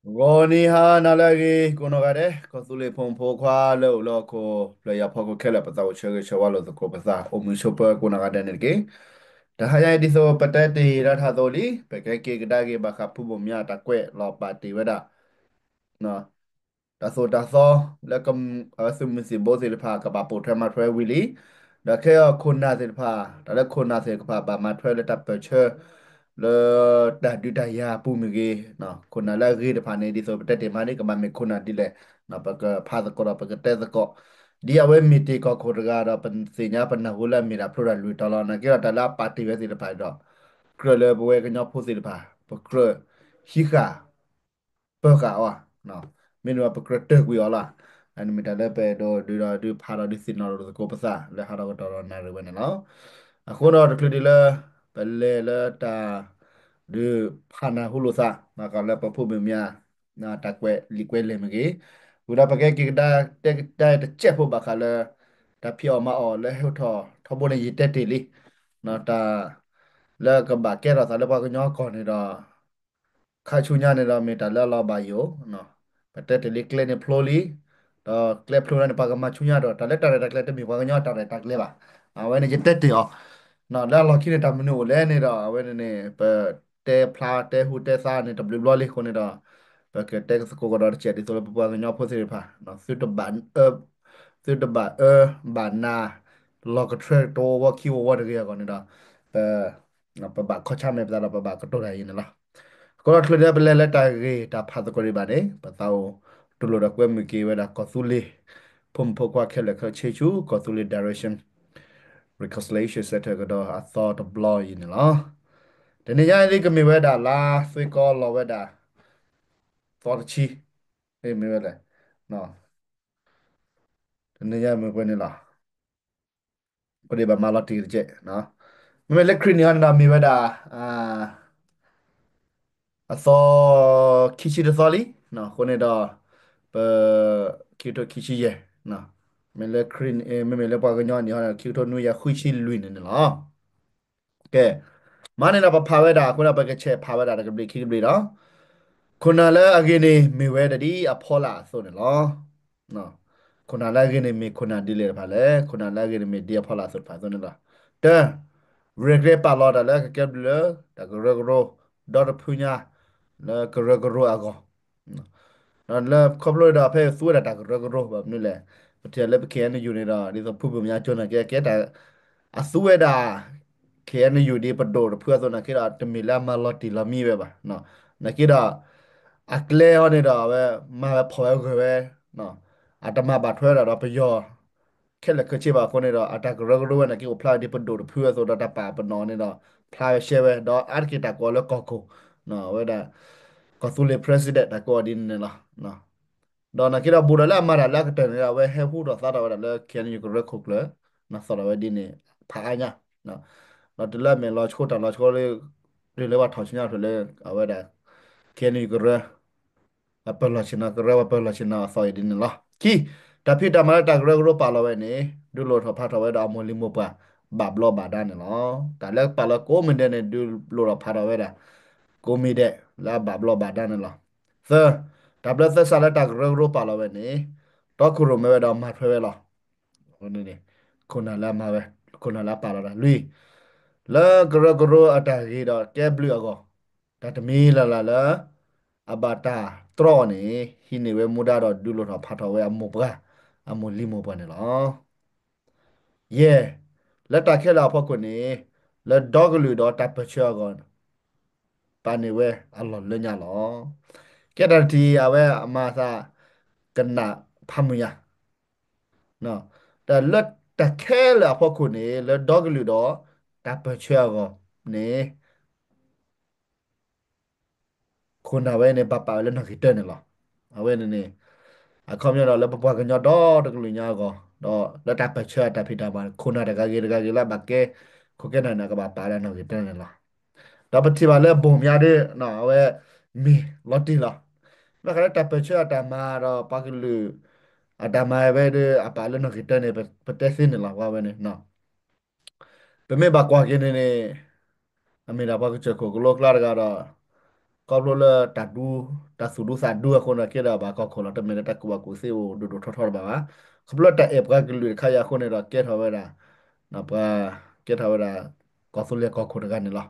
ဂီၤနံၤဟါနၤလၢအဂ့ၤ ကိးနီၢ်ဂၤဒဲး ကီၢ်သူလ့ၤဖိမုၣ်ဖိခွါလၢအိၣ်လၢဟီၣ်ခိၣ်ဖျၢၣ်ယာ်ဖီခိၣ်ခဲလၢာ် ပသးအိၣ်ဆၢဂ့ၤဆၢဝါလိာ်သကိးပသး အိၣ်မုာ်ဆိးပၢၤကိးနီၢ်ဂၤဒဲးန့ၣ်တက့ၢ်. တဟါညါအံၤဒ်သိးပတဲတ့ၢ်လၢထးသိးလံ ပကဟဲက့ၤကဒါက့ၤဘၣ်ဃးဖုဘိၣ်မၠါတၢ်ကွဲးလီၤပာ်တ့ၢ်ဝဲဒၣ် တၢ်သိၣ်တၢ်သီလၢ အဝဲသုးမုၢ်သံၣ်ဘိသ့ၣ်တဖၣ် ကဘၣ်ပိာ်ထွဲမၤထွဲဝံၤလံ, ဒီးခဲအံၤခိၣ်နၢ်သ့ၣ်တဖၣ် တၢ်လၢခိၣ်နၢ်သ့ၣ်တဖၣ် ဘၣ်မၤထွဲလၢတၢ်ပၢၢ်ဆၢ လၢတၢ်ဒုးတၢ်ယၤအပူၤမ့ၢ်ဂ့ၤ, ခိၣ်နၢ်လၢအဂ့ၤတဖၣ်န့ၣ် ဒ်သိးပတဲတ့ၢ်မးန့ၣ် ကဘၣ်မ့ၢ်ခိၣ်နၢ်ဒ်လဲၣ်, ပကဖးသကိးဒီးပကတဲသကိး, ဒ်အဝဲမ့ၢ်တ့ၢ်ကီၢ်ခိၣ်တဂၤဒီး ပသ့ၣ်ညါပနၢ်ဟူလၢအမ့ၢ်ဒၣ်ဖျိတၢ်လွံၢ်တီၤလီၤ. နာ်က့ဒီးတၢ်လၢအပာ်တ့ၢ်ဝဲသ့ၣ်တဖၣ်ဒီး ကြၢးလၢပဝဲကညီဖိသ့ၣ်တဖၣ် ပကြၢးဟံးဃာ် ပၢၤဃာ်အီၤ, မ့တမ့ၢ်ပကြၢးတၢၢ်ကွံာ်အီၤလီၤ. အန့ၣ်မ့ၢ်တၢ်လၢပအဲၣ်ဒိးဒုးဒီးဒုးဖးဒီးဒုးသ့ၣ်နီၣ်လိာ်သကိးပသး လၢဟးထီၣ်ကတီၢ်ဒီးနၣ်ရံၣ်ဝဲန့ၣ်လီၤ. အဃိဒီးတချုးဒံးလၢ ပလဲၤလၢတၢ် ဒုးဖးနၢ်ဟူလိာ်သး ဘၣ်ဃးလၢပဖုဘိၣ်မၠါ တၢ်ကွဲးလံာ်ကွဲးလဲၢ်မ့ၢ်ဂ့ၤ, ဝံၤဒီးပကဟဲက့ၤကဒါတဲကဒါတစဲးဖိဘၣ်ဃးလၢ တၢ်ဖံးအီၣ်မၤအီၣ်လၢဟဲထီၣ်ထီဘိန့ၣ် ယတဲတ့ၢ်လံ, တၢ် လၢကဘၣ်ကဲထီၣ်သးလၢပှၤကညီကီၢ်န့ၣ်ဒီး ခါဆူညါန့ၣ်ဒီး မ့ၢ်တၢ်လၢအလီၤဘၣ်ယိၣ်, ပတဲတ့ၢ်လံကျဲန့ၣ်ဖျိလံ, ဒီးကျဲဖျိလၢန့ၣ် ပှၤကမၤဆူညါဒီး တၢ်လၢတၢ်ရဲၣ်တၢ်ကျဲၤတမ့ၢ်ပှၤကညီတၢ်ရဲၣ်တၢ်ကျဲၤဘၣ်. အဝဲန့ၣ်ယတဲတ့ၢ်အီၤ, လၢအလီၢ်ခံန့ၣ် တၢ်မနုၤအိၣ်လဲၣ်န့ၣ်ဒီး အဝဲန့ၣ်န့ၣ် ပတဲဖျါတဲဟူတဲသါန့ၣ် တဘျုးဘျီလံအဃိန့ၣ်ဒီး ပကတဲသကိးကဒီးတစဲးဒ်သိးလၢပပှၤကညီဖိသ့ၣ်တဖၣ် သုတဘၣ်အၢ သုတဘၣ်အၢဘၣ်နၤ လီၤကထၢတဝီခံဝီတဂ့ၤအဂီၢ်န့ၣ်ဒီး ပ ပဘၣ်ခီဆါမဲာ်ပသးဒီးပဘၣ်ကတိၤတၢ်အံၤန့ၣ်လီၤ. အဃိဒီးချုးန့ၣ် ပလဲၤလၢတၢ်ဂ့ၢ်တၢ်ဖးသကိးဒံးဘၣ်န့ၣ် ပသးအိၣ်တူၢ်လိာ်ဒီးကွဲမုာ်က့ၤဝဲဒၣ်ကီၢ်သူလ့ၤ ဖိမုၣ်ဖိခွါခဲလၢာ်ခဲဆ့ဆူ ကီၢ်သူလ့ၤ Direction Reconciliation Center ကဒီးအသီတဘျီအံၤန့ၣ်လီၤ. တနံၤညါအံၤကမ့ၢ်ဝဲဒၣ်လါသွ့ကီလီၤဝဲဒၣ် သီတဆံ မ့ၢ်ဝဲလဲၣ် တနံၤညါမ့ၢ်ပှဲၤန့ၣ်လီၤ. ပဒိးဘၣ်မၤလီၤတံၢ်တကဲး, မ့မ့ၢ်လၢခရံာ်နံၣ်ဟီန့ၣ်ဒီးမ့ၢ်ဝဲဒၣ် အသီ ခံဆံတသီလံ, အဃိန့ၣ်ဒီး ပ ခံကထိခံဆံယဲၢ်, မ့ၢ်လၢခရံာ် မ့မ့ၢ်လၢပှၤကညီနံၣ်ဟီန့ၣ် ခံကထိနွံကယၤဃုဆံလွံၢ်န့ၣ်န့ၣ်လီၤ. ကဲ, မၤန့ၣ်ဒီးပဖးဝဲဒၣ် အဃိဒီးပကဆဲးဖးဝဲဒၣ်တကဘျံးခံကဘျံးဒီး ခိၣ်နၢ်လၢအဂ့ၤန့ၣ်မ့ၢ်ဝဲဒၣ်ဒ်အဖီလာ်အသိးန့ၣ်လီၤ. ခိၣ်နၢ်လၢအဂ့ၤန့ၣ်မ့ၢ်ခိၣ်နၢ်ဒ်လဲၣ်တဖၣ်လဲၣ်, ခိၣ်နၢ်လၢအဂ့ၤန့ၣ်မ့ၢ်ဒ်အဖီလာ်အသိးတဖၣ်အသိးန့ၣ်လီၤ. တၢ, ရဲၣ်ကျဲၤပာ်လီၤတၢ်လၢကကဲဘျုးလၢ တၢ်ကရၢကရိ ဒီတဖုညါ လၢကရၢကရိအဂီၢ် ဒီးလၢခီဖျိဒီးဖဲသူဝဲဒၣ်တၢ်ကရၢကရိဘၣ်မနုၤလဲၣ်, ပထံၣ်လၢပ K N U န့ၣ်ဒီး ဒ်သိးဖုဘိၣ်မၠါကၠိနာ်က့ ကဲတၢ် အသူဝဲဒၣ် K N U ဒ်ပဒိၣ်တဖုအသိးနာ်က့ဒီး တမ့ၢ်လၢအမၤလီၤတံၢ်လီၤမံဝဲဘၣ်. နာ်က့ဒီး အကျဲအီၤန့ၣ်ဒီး အဝဲမၤဝဲဖီၣ်ဝဲဂၢၢ်ဝဲ အတမၤဘၣ်ထွဲဒၣ်ဒီးပယီၤ ခဲလၢာ်ခဲဆ့ဘၣ်အဃိန့ၣ်ဒီး အတၢ်ကရၢကရိဝဲနာ်က့ အိၣ်ဖျါဒ်ပဒိၣ်တဖုအသိးဒီး တၢ်ပာ်ပနီၣ်န့ၣ်ဒီး ဖျါဝဲရှဲဝဲ ဒီးအါတက့ၢ်တၢ်ကိးအီၤလၢကီၢ်ခိၣ် ဝဲဒၣ် ကီၢ်သူလ့ၤ president တၢ်ကိးအီၤဒ်န့ၣ်န့ၣ်လီၤ. ဒီးနာ်က့ဒီးဘူးဒီးလၢအမၤတၢ်လၢအကတၢၢ်န့ၣ်ဒီး အဝဲဟဲဟူထီၣ်သါထီၣ်ဝဲဒၣ်လၢ K N U ကရၢခိၣ်ကျၢၢ် သီၣ်ထီၣ်ဝဲဒ်န့ၣ် ဖးအါညါ ဒီးတုၤလၢအမ့ၢ်လီၤဆီတၢ်လီၤဆီလၢ တုၤလၢပှၤထီၣ်ဆူညါဖျၢၣ်လၢ အဝဲဒၣ် K N U ကရၢ ပပၢၢ်လီၢ်ဆ့ၣ်နီၤ ကရၢပပၢၢ်လီၢ်ဆ့ၣ်နီၤအသီအံၤဒ်န့ၣ်လီၤ. ခံ, တၢ်ဖံးတၢ်မၤလၢတၢ်ကရၢကရိပာ်လီၤဝဲန့ၣ် ဒုးလိၢ်ထီၣ်ဖးထီၣ်ဝဲဒီးအမိၢ်လံၤမိၢ်ပှၢ် ဘၣ်ဘျီးဘၣ်ဒါန့ၣ်လီၤ. တၢ်လၢပာ်လီၤကိးမံၤဒဲးန့ၣ် ဒုးလိၢ်ထီၣ်ဖးထီၣ်ဝဲဒၣ် ကိးမံၤဒဲးလၢအဘၣ်ဘျီးဘၣ်ဒါန့ၣ်လီၤ. သၢ, တၢ်ဘျၢသဲစးလၢတၢ်ကရၢကရိပာ်လီၤဝဲန့ၣ် တီခိၣ်ရိၣ်မဲဝဲဒီးမၤထွဲဝဲလီၤ. ခိၣ်နၢ်လၢအမၤဝဲ ခိၣ်နၢ်လၢအပာ်လီၤတၢ် လွံၢ်, လၢကရၢကရိအတၢ်ဂ့ၤဒီးကဲဘျုးအဂီၢ် တၢ်တမံၤလၢ်လၢ်လၢ အဘၣ်တၢ်တြီအီၤန့ၣ် ဟံးန့ၢ်ဝဲမူဒါဒီးဒုးလိၢ်ထီၣ်ဖးထီၣ်ဝဲအမိၢ်ပှၢ် အမိၢ်လံၤမိၢ်ပှၢ်န့ၣ်လီၤ. ယဲၢ်, လၢတၢ်ခဲလၢာ်အဖီခိၣ်န့ၣ် လၢဒီကလုာ်ဒီးတၢ်ပၢၢ်ဆၢအဂီၢ် ပာ်န့ၢ်ဝဲအလီၢ်လၢညါလီၤ. ကဲတၢ်တထံၣ်အဝဲအမၤသးကနၣ်ဖးမုာ်ညါ တၢ်လၢတၢ်ခဲလၢာ်အဖီခိၣ်န့ၣ် လၢဒီကလုာ်ဒီးတၢ်ပၢၢ်ဆၢအဂီၢ်န့ၣ် ခိၣ်နၢ်ဝဲန့ၣ် ဘၣ်ပာ်ဝဲလၢနီၣ်ဂံၢ်တၢန့ၣ်လီၤ. အဝဲန့ၣ်န့ၣ် အခီပညီဒီးလၢပပှၤကညီဒီတကလုာ်ညါအဂီၢ် ဒီးလၢတၢ်ပၢၢ်ဆၢအတၢ်ဖံးတၢ်မၤ ခိၣ်နၢ်တဂၤဂ့ၤတဂၤဂ့ၤလၢအဘၣ်ကဲ ခိၣ်ကဲနၢ်န့ၣ် ကဘၣ်ပာ်လၢနီၣ်ဂံၢ်တၢန့ၣ်လီၤ. ဒီးပထံၣ်ဘၣ်လၢဘိၣ်မၠါဒီး အဝဲမ့ၢ်လီၤတံၢ်လီၤ. ဘၣ်ဃးလၢတၢ်ပၢၢ်ဆၢအတၢ်မၤဒီးပှၤကလုာ် အတၢ်မၤဝဲဒီး အပာ်လၢနီၣ်ဂံၢ်တၢန့ၣ် ပတဲသ့န့ၣ်လီၤ ပှၤဝဲန့ၣ် ပမ့ၢ်ဘၣ်ကွၢ်က့ၤန့ၣ်န့ၣ် အမ့ၢ်ဒၣ်ပှၤကစၢၢ်ခိၣ်ကလိကျါတဂၤဒီး ခီဖျိလၢတၢ်ဒူ တၢ်သူၣ်ဒူသးဒူအဃိန့ၣ် ကဲထီၣ်ဘၣ်ကီၢ်ခိၣ်လီၤ. တမ့ၢ်လၢတၢ်ကူၣ်ဘၣ်ကူၣ်သ့အိၣ်ဒိၣ်ဒိၣ်ထီထီတဘၣ်ဘၣ်. ခီဖျိတၢ်အဲၣ်ပှၤကလုာ်တခါအံၤအဃိန့ၣ်ဒီး ကဲထီၣ်ဝဲဒၣ် ပှၤ ကဲထီၣ်ဝဲဒၣ် ကီၢ်သူလ့ၤကီၢ်ခိၣ်တဂၤန့ၣ်လီၤ.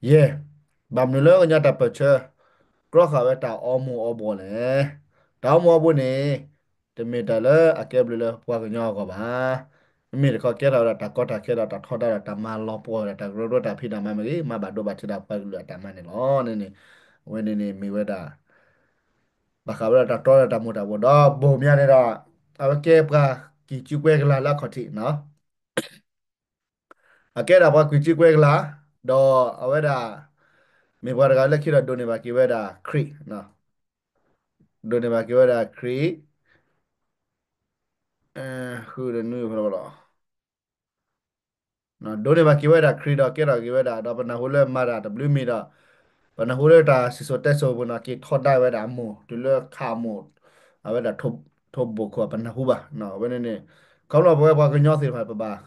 ယဲၢ်, ဘၣ်မနုၤလၢကညီတၢ်ပၢၢ်ဆၢ တြီဃာ်ဝဲတၢ်အီမူၤအီဘှီးလဲၣ်. တၢ်အီမူၤအီဘှီးန့ၣ် တမ့ၢ်တၢ်လၢအကဲဘျုးလၢပှၤကညီအဂီၢ်ဘၣ်. မ့မ့ၢ်တခီကဲထီၣ်ဝဲဒၣ်တၢ်ကီတၢ်ခဲဒီးတၢ်ထီဒါဒီးတၢ်မၤလီၤပှီၢ်ဝဲဒၣ်တၢ်ကရၢကရိတၢ်ဖံးတၢ်မၤမ့ၢ်ဂ့ၤ မၤဘၣ်ဒိဘၣ်ထံးဒၣ်ပှၤကလုာ်အတၢ်မၤန့ၣ်လီၤ. န့ၣ်န့ၣ် အဝဲန့ၣ်န့ၣ်မ့ၢ်ဝဲဒၣ် ဘၣ်ဃးဝဲဒၣ်တၢ်တြီဒီးတၢ်မူၤတၢ်ဘှီးဒီးဘိၣ်မၠါန့ၣ်ဒီး အဝဲကဲပှၤကံၢ်ကၠူကွဲကလၤလၢအခီၣ်ထံးနီၤ အကဲဒၣ်ပှၤကွံာ်စုကွဲကလၤ, ဒီးအဝဲဒၣ် မ့ၢ်ပှၤတဂၤလၢခံဒီးဒိးန့ၢ်ဘၣ်က့ၤဝဲဒၣ်ခရံာ်, ဒိးန့ၢ်ဘၣ်က့ၤဝဲဒၣ်ခရံာ်, ဃုဒီးနွံဖဲလီၤ, ဒိးန့ၢ်ဘၣ်က့ၤဝဲဒၣ်ခရံာ်ဒီးကဲထီၣ်က့ၤဝဲဒၣ် ဒီးပနၢ်ဟူလၢမၤတၢ်တဘျုးမံၤဒီး ပနၢ်ဟူလၢတၢ်စံၣ်စိၤတဲစိၤပူၤန့ၣ် က့ၤထီဒါဝဲဒၣ်အမိၢ် တုၤလၢခးအမိၢ် အဝဲဒၣ်ထိၣ်ဘိၣ်ခိၣ်ပနၢ်ဟူဘၣ်. အဝဲန့ၣ်န့ၣ် ခီဖျိပဝဲပှၤကညီသ့ၣ်တဖၣ် ပဘၣ်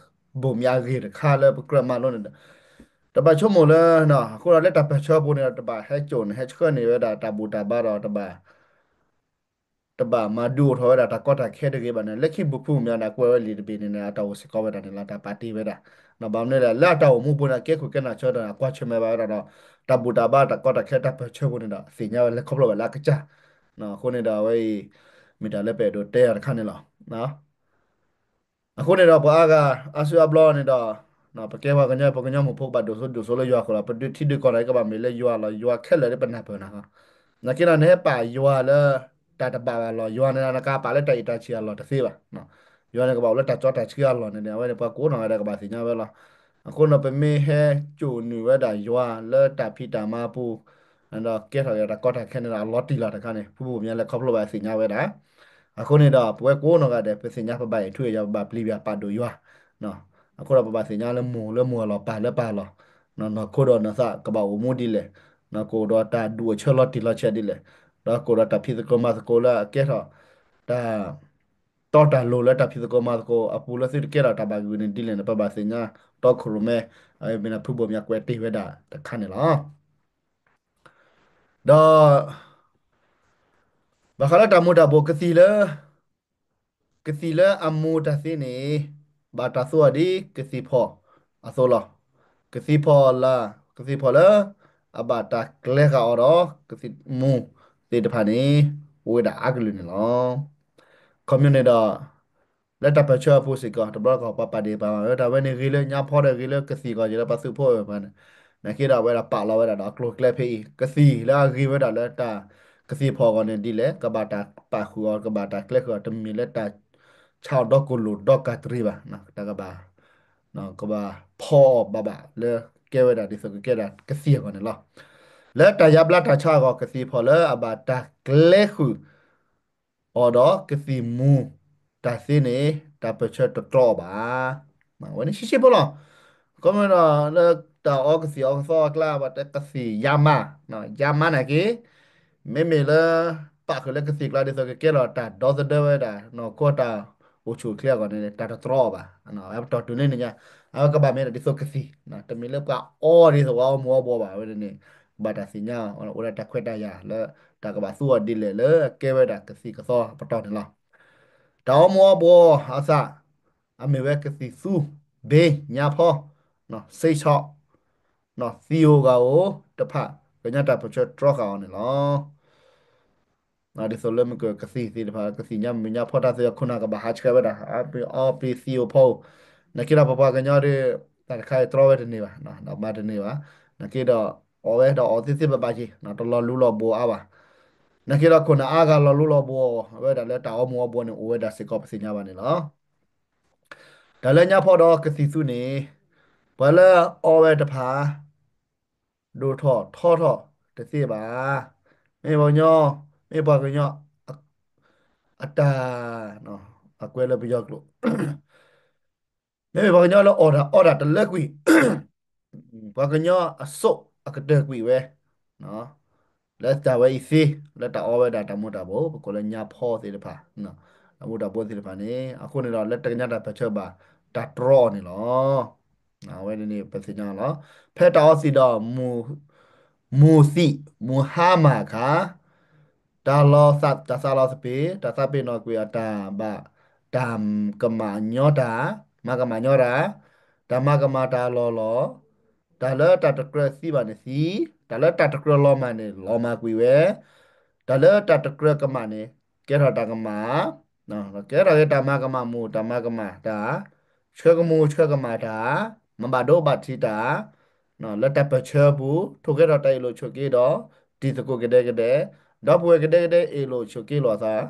ဘိၣ်မၠါဂ့ၤတခါလၢပကြၢးမၤလိန့ၣ်ဒီး တဘၣ်ဆိကမိၣ်လၢ အဃိဒီးလၢတၢ်ပၢၢ်ဆၢပူၤန့ၣ်ဒီး တဘၣ်ဟဲစိာ်န့ၣ် ဟဲဆှၢန့ၢ်ဝဲဒၣ်တၢ်ဘူၣ်တၢ်ဘါဒီး တဘၣ်မၤဒုးအိၣ်ထီၣ်ဝဲဒၣ်တၢ်ကီတၢ်ခဲတဂ့ၤဘၣ်န့ၣ် လၢခံပူၤဖုၣ်မၠါန့ၣ် ကွဲးဝဲလံာ်တဘ့ၣ်န့ၣ်န့ၣ် အတၢ်အိၣ်စ့ၢ်ကီးဝဲဒၣ်န့ၣ်လီၤ တၢ်ပာ်တ့ၢ်ဝဲဒၣ်. ဘၣ်မနုၤလဲၣ် လၢအတၢ်အိၣ်မူပူၤန့ၣ် ကဲခိၣ်ကဲနၢ်ဆၢဒီး ကွၢ်ဆၢၣ်မဲာ်ဘၣ်ဝဲဒၣ်ဒီး တၢ်ဘူၣ်တၢ်ဘါတၢ်ကီတၢ်ခဲတၢ်ပၢၢ်ဆၢပူၤန့ၣ်ဒီး သ့ၣ်ညါဝဲလၢခီဖျိဘၣ်လၢအကစၢ်. အဃိန့ၣ်ဒီးအဝဲအံၤ မ့ၢ်တၢ်လၢပအဲၣ်ဒိးတဲအီၤတခါန့ၣ်လီၤ. အဃိန့ၣ်ဒီးပှၤအါဂၤအါစုအါဘျီန့ၣ်ဒီး ပကဲပှၤကညီ ပှၤကညီမုၣ်ဖိကဘၣ်ဒိၣ်စိဒိၣ်စိလၢယွၤအဃိလီၤ. ပဒုးထံဒုးကီၢ်န့ၣ် ကဘၣ်မ့ၢ်လၢယွၤလီၤ. ယွၤခဲလၢာ်လၢပနၢ်ပၢၢ်နၤလီၤ. နာ်က့ဒီး နဟဲပာ်ယွၤလၢတၢ်တဘၣ်ဘၣ်လီၤ. ယွၤန့ၣ်ဒီး နကပာ်လၢတၢ်အ့ၣ်တၢ်ဆံးအလီၢ်တသ့ဘၣ်. ယွၤန့ၣ်ကဘၣ်အိၣ်လၢတၢ်စီတၢ်ဆှံအလီၢ်န့ၣ်န့ၣ် အဝဲန့ၣ် ပှၤကိးနီၢ်ဂၤဒဲးကဘၣ်သ့ၣ်ညါဝဲလီၤ. အဃိန့ၣ် ပမ့ၢ်ဟဲစိာ်နုာ်ဝဲဒၣ်ယွၤလၢတၢ်ဖံးတၢ်မၤပူၤ ဒီးကဲထီၣ်က့ၤတၢ်ကီတၢ်ခဲန့ၣ်ဒီး အလီၤတံၢ်လီၤတခါန့ၣ် ဖုဘိၣ်မၠါလၢခီဖျိဘၣ်သ့ၣ်ညါဝဲဒၣ်. အဃိန့ၣ်ဒီး ပဝဲကိးနီၢ်ဂၤဒဲး ပသ့ၣ်ညါပဘၣ်အဲၣ်ထူအဲၣ်ယွၤ ပဘၣ်ပျံၤပၢ်ပာ်ဒိၣ်ယွၤ. အဃိဒီးပဘၣ်သ့ၣ်ညါလၢမိၢ်လၢမိၢ်အလီၢ် ပၢ်လၢပၢ်အလီၢ်, နီၢ်ခိဒီးနီၢ်သးကဘၣ်အိၣ်မူဒ်လဲၣ်, ကအိၣ်ဒီးတၢ်ဒူၣ်အဆၢလီၤတံၢ်လီၤဆဲးဒ်လဲၣ်, ဒီးကအိၣ်ဒီးတၢ်ဖံးသကိးမၤသကိးလၢအကဲထီၣ် တၢ် တီတၢ်လိၤလၢတၢ်ဖံးသကိးမၤသကိးအပူၤလၢသုတကဲထီၣ်တၢ်ဘၣ်ဂ့ၤန့ၣ်ဒ်လဲၣ်န့ၣ် ပဘၣ်သ့ၣ်ညါတီခိၣ်ရိၣ်မဲ, မ့ၢ်ဒၣ်ဖုဘိၣ်မၠါကွဲးတ့ၢ်ဝဲဒၣ်တခါန့ၣ်လီၤ. ဒီး ဘၣ်ဃးလၢတၢ်မူၤတၢ်ဘှီးကသံၣ်လၢ ကသံၣ်လၢအမူၤတၢ်သ့န့ၣ် ဘၣ်တၢ်သူအီၤဒ်ကသံၣ်ဖီၣ်အသိးလီၤ. ကသံၣ်ဖီၣ်လၢ ကသံၣ်ဖီၣ်လၢ အဘၣ်တၢ်ကျဲဃာ်အီၤဒီး ကသံၣ်မူၤသ့ၣ်တဖၣ်န့ၣ် အိၣ်ဝဲဒၣ်အါကလုာ်န့ၣ်လီၤ. ခီပညီန့ၣ်ဒီး လၢတၢ်ပၢၢ်ဆၢအပူၤစ့ၢ်ကီး တဘျီတခီၣ်ပှၤပာ်ဒ့ၣ်ပာ်မၤဝဲဒၣ်ဝဲန့ၣ် ဂ့ၤလၢညါဖီဒီးဂ့ၤလၢကသံၣ်အဂီၢ် ယလၢပှၤသုးဖိအပူၤန့ၣ် နာ်က့ဒီးအဝဲဒၣ်ပာ်လီၤဝဲဒၣ်ဒီးအကျိၤအကျဲဖဲအံၤ ကသံၣ်လၢအဂ့ၤဝဲဒၣ်လၢတၢ်ကသံၣ်ဖီၣ်အဂီၢ်န့ၣ်ဒ်လဲၣ် ကဘၣ်တၢ်ပာ်ဃုာ်အီၤ ကဘၣ်တၢ်ကျဲဃုာ်အီၤ တမ့ၢ်လၢတၢ်ဆါအီၤဒီကိၢ်လိာ်ဒီကၤတရံးဘၣ် တၢ်ကဘၣ် ကဘၣ်ဖီအီၤဘၣ်ဘၣ်လၢကဲဝဲဒၣ်ဒ်သိးကကဲဒၣ်ကသံၣ်အဂီၢ်န့ၣ်လီၤ. လၢတၢ်ယါဘျါတၢ်ဆါအဂီၢ် ကသံၣ်ဖီၣ်လၢအဘၣ်တၢ်ကျဲဃုာ် အီၤဒီးကသံၣ်မူၤတၢ်သ့န့ၣ် တၢ်ပၢၢ်ဆၢတတြီအီၤဘၣ်. ဝဲန့ၣ်ရှဲရှဲဖိလီၤ. ခီမ့ၢ်ဒီးလၢတၢ်အီကသံၣ်အီကသီအကျါ ဘၣ်တဲကသံၣ်ယါမါ, ယါမါနာ်က့ မ့မ့ၢ်လၢ ပာ်ဃုာ်လၢကသံၣ်ကျါဒ်သိးကကဲထီၣ်တၢ်ဒီသဒၢဝဲဒၣ် နီၢ်ခိတၢ်အိၣ်ဆူၣ်အိၣ်ချ့အဂီၢ်န့ၣ် တၢ်တတြီအီၤဘၣ်. ပတီၢ်တုၤလၢန့ၣ်ညါ အဝဲကဘၣ်မ့ၢ်ဒၣ်ဒ်သိးကသံၣ်, တမ့ၢ်လၢပှၤအီဒ်သိးပှၤအီမူၤအီဘှီးဘၣ်. ဝဲန့ၣ်န့ၣ် ဘၣ်တၢ်သ့ၣ်ညါ အိၣ်ဒၣ်တၢ်ခွဲးတၢ်ယာ်လၢ တၢ်ကဘၣ်သူအီၤဒ်လဲၣ်လၢကဲဝဲဒၣ်ကသံၣ်ကသီပတီၢ်န့ၣ်လီၤ. တၢ်အီမူၤအီဘှီးအသး အမ့ၢ်ဝဲကသံၣ်သူ ဘ့ ညါဖီ စ့ဆီ သံဧိၤဂၤဧိၤတဖၣ် ကညီတၢ်ပၢၢ်ဆၢတြီဃာ်အီၤန့ၣ်လီၤ. ဒ်သိးလၢမ့ၢ်ကကသံၣ်သ့ၣ်တဖၣ် ကသံၣ်ညါမုၢ်ညါဖီတၢ်သ့ၣ်အခိၣ်နၢ်ကဘၣ်ဟးဆှဲးဝဲဒၣ် အီပ့ၤသံဧိၤဖီဧိၤ, နာ်က့ဒီးပပှၤကညီဒီး တၢ်တခါအံၤတြီဝဲတန့ၢ်ဘၣ် မၤတန့ၢ်ဘၣ်. နာ်က့ဒီး အီၣ်ဝဲဒီးအီၣ်သ့သ့ဘၣ်ဘၣ်က့ၤ တလီၤလူလီၤဘှီးအါဘၣ်. နာ်က့ဒီးခိၣ်နၢ်အါဂၤလီၤလူလီၤဘှီး အဝဲဒၣ်လၢတၢ်အီမူၤအီဘှီးန့ၣ် အိၣ်ဝဲဒၣ်စ့ၢ်ကီးပသ့ၣ်ညါဘၣ်န့ၣ်လီၤ. တၢ်လၢညါဖီဒီးကသံၣ်သူန့ၣ် ပှၤလၢအီဝဲတဖၣ် ဒိၣ်ထီၣ်ထီထီၣ်တသ့ဘၣ်. မ့ၢ်ပှၤကညီ မ့ၢ်ပှၤကညီ အတၢ် အကွဲးလၢပယီၤကျိာ် မ့မ့ၢ်ပှၤကညီလၢအီၣ်တၢ်အီတၢ်တလၢကွံာ် ပှၤကညီအစိၣ်အကတၢၢ်ကွံာ်ဝဲ လၢတၢ်ဝဲအံၤသ့ လၢတၢ်အီဝဲဒၣ်တၢ်မူၤတၢ်ဘှီး ပကိးလၢညါဖီသ့ၣ်တဖၣ် တၢ်မူၤတၢ်ဘှီးသ့ၣ်တဖၣ်န့ၣ် အဃိန့ၣ်ဒီး လၢတၢ်ကညီတၢ်ပၢၢ်ဆၢဘၣ် တၢ်တြီအီၤန့ၣ်လီၤ. အဝဲန့ၣ်န့ၣ် ပသ့ၣ်ညါလီၤ. ဖဲတၢ်အီသံၣ်ဒီးမူၤ မူၤသံး မူၤဟါမၢ်အခါ တၢ်လီၤသး တၢ်သးလီၤသပ့ၤ တၢ်သးပ့ၤနီၣ်ကွံာ်အတၢ်ဘၣ် တၢ်ကမၣ်ညီတၢ် မၤကမၣ်ညီတၢ် တၢ်မၤကမၣ်တၢ်လီၢ်လီၤ တၢ်လၢတၢ်တကြၢးသံဘၣ်န့ၣ်သံ, တၢ်လၢတၢ်တကြၢးလီၤမၢ်န့ၣ် လီၤမၢ်ကွံာ်ဝဲ, တၢ်လၢတၢ်တကြၢးကမၣ်န့ၣ် ကဲထီၣ်တၢ်ကမၣ်, ကဲထီၣ်က့ၤတၢ်မၤကမၣ်မူၢ် တၢ်မၤကမၣ်တၢ်, ဆှၢကမူၣ်ဆှၢကမၣ်တၢ်, မၤဘၣ်ဒိဘၣ်ထံးတၢ်, လၢတၢ်ပၢၢ်ဆၢအပူၤ ထိၣ်ကဲထီၣ်တၢ်အ့ၣ်လိာ်ဆိးက့ဒီး တံၤသကိးကဒဲကဒဲ, ဒီပုၢ်ဝဲၢ်ကဒဲကဒဲအ့ၣ်လိာ်ဆိးက့လိာ်အသး,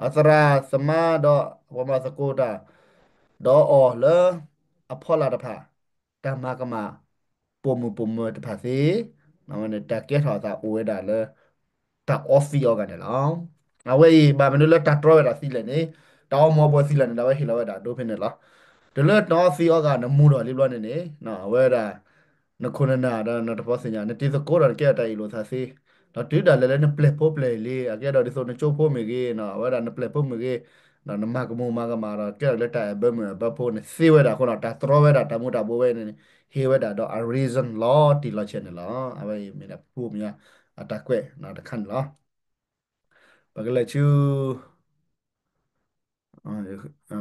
အသရၣ်သမါဒီးပှၤမၤသကိးတၢ် ဒီးအီၤလၢ အဖီလာ်တဖၣ် တၢ်မၤကမၣ် ပိာ်မုၣ်ပိာ်မၢၤတဖၣ်သ့, တၢ်ကဲထီၣ်အသးအိၣ်ဝဲဒၣ်လၢ တၢ်အီသံးအီဂၤန့ၣ်လီၤ. အဝဲအံၤ ဘၣ်မနုၤလၢတၢ်တြီဝဲဒၣ်သံလဲၣ်န့ၣ်, တၢ်အီမူၤအီဘှီးသံလဲၣ်န့ၣ် ဒီးအဝဲဟ့ၣ်လီၤဝဲဒၣ်ဒိဖဲန့ၣ်လီၤ. တုၤလၢတၢ်အီသံးအီဂၤနမူၤထီၣ်လံဘျီန့ၣ်န့ၣ် အဝဲဒၣ် နခိၣ်နနၢ်ဒီးနတပီသ့ၣ်ညါ နတံၤသကိးဒီးနကဲထီၣ်တၢ်အ့ၣ်လိာ်သးသ့, ဒီးတုၤဒၣ်လဲာ်လၢနပျဲၢ်ဖိပျဲၢ်လံၤ အကဲဒီးဒ်သိးနကၠိဖိမ့ၢ်ဂ့ၤ, အဝဲဒၣ်နပျဲၢ်ဖိမ့ၢ်ဂ့ၤ, ဒီးနမၤကမူၣ်မၤကမၣ်ဒီး ကဲထီၣ်လၢတၢ်အဲၣ်ဘၢမုၢ်အဲၣ်ဘၢဖိန့ၣ် သ့ဝဲဒၣ်အဃိဒီး တၢ်တြီဝဲဒၣ်တၢ်မူၤတၢ်ဘှီးဝဲန့ၣ် ဟ့ၣ်ဝဲဒၣ်ဒီးအ reason လီၤတံၢ်လီၤဆဲးန့ၣ်လီၤ. အဝဲအံၤမ့ၢ်ဒၣ်ပှၤမၢအတၢ်ကွဲးတခါန့ၣ်လီၤ. ပကလဲၤဆူ အ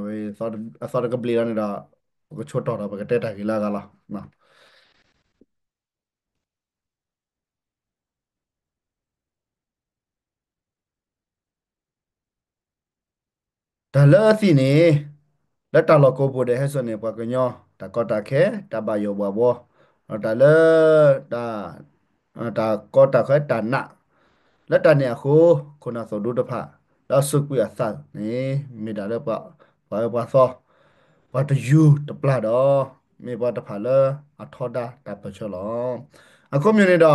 ဝဲ အသီတကဘျံးလီၤန့ၣ်ဒီး ပကဆိတီၢ်ဒီး ပကတဲတၢ်ဂ့ၢ်လၢအဂၤလီၤ. တၢ်လၢအသံးန့ၣ် လၢတၢ်လီၢ်ကိးပူၤဒဲးဟဲစိာ်န့ၣ် ပှၤကညီ တၢ်ကီတၢ်ခဲ တၢ်ဘၣ်ယိၣ်ဘၣ်ဘှီ, ဒီးတၢ်လၢ တၢ် တၢ်ကီတၢ်ခဲတၢ်နာ် လၢတၢ်န့ၣ်အဃိ ခိၣ်နၢ်သိၣ်ဒူတဖၣ် လၢအစူးကွံာ်အသးန့ၣ် မ့ၢ်ဒၣ်လၢ ပှၤအၢပှၤသီ ပှၤတယူၤတပျၢ်ဒီး မ့ၢ်ပှၤတဖၣ်လၢအထီဒါတၢ်ပၢၢ်ဆၢလီၤ. အဃိမ့ၢ်န့ၣ်ဒီး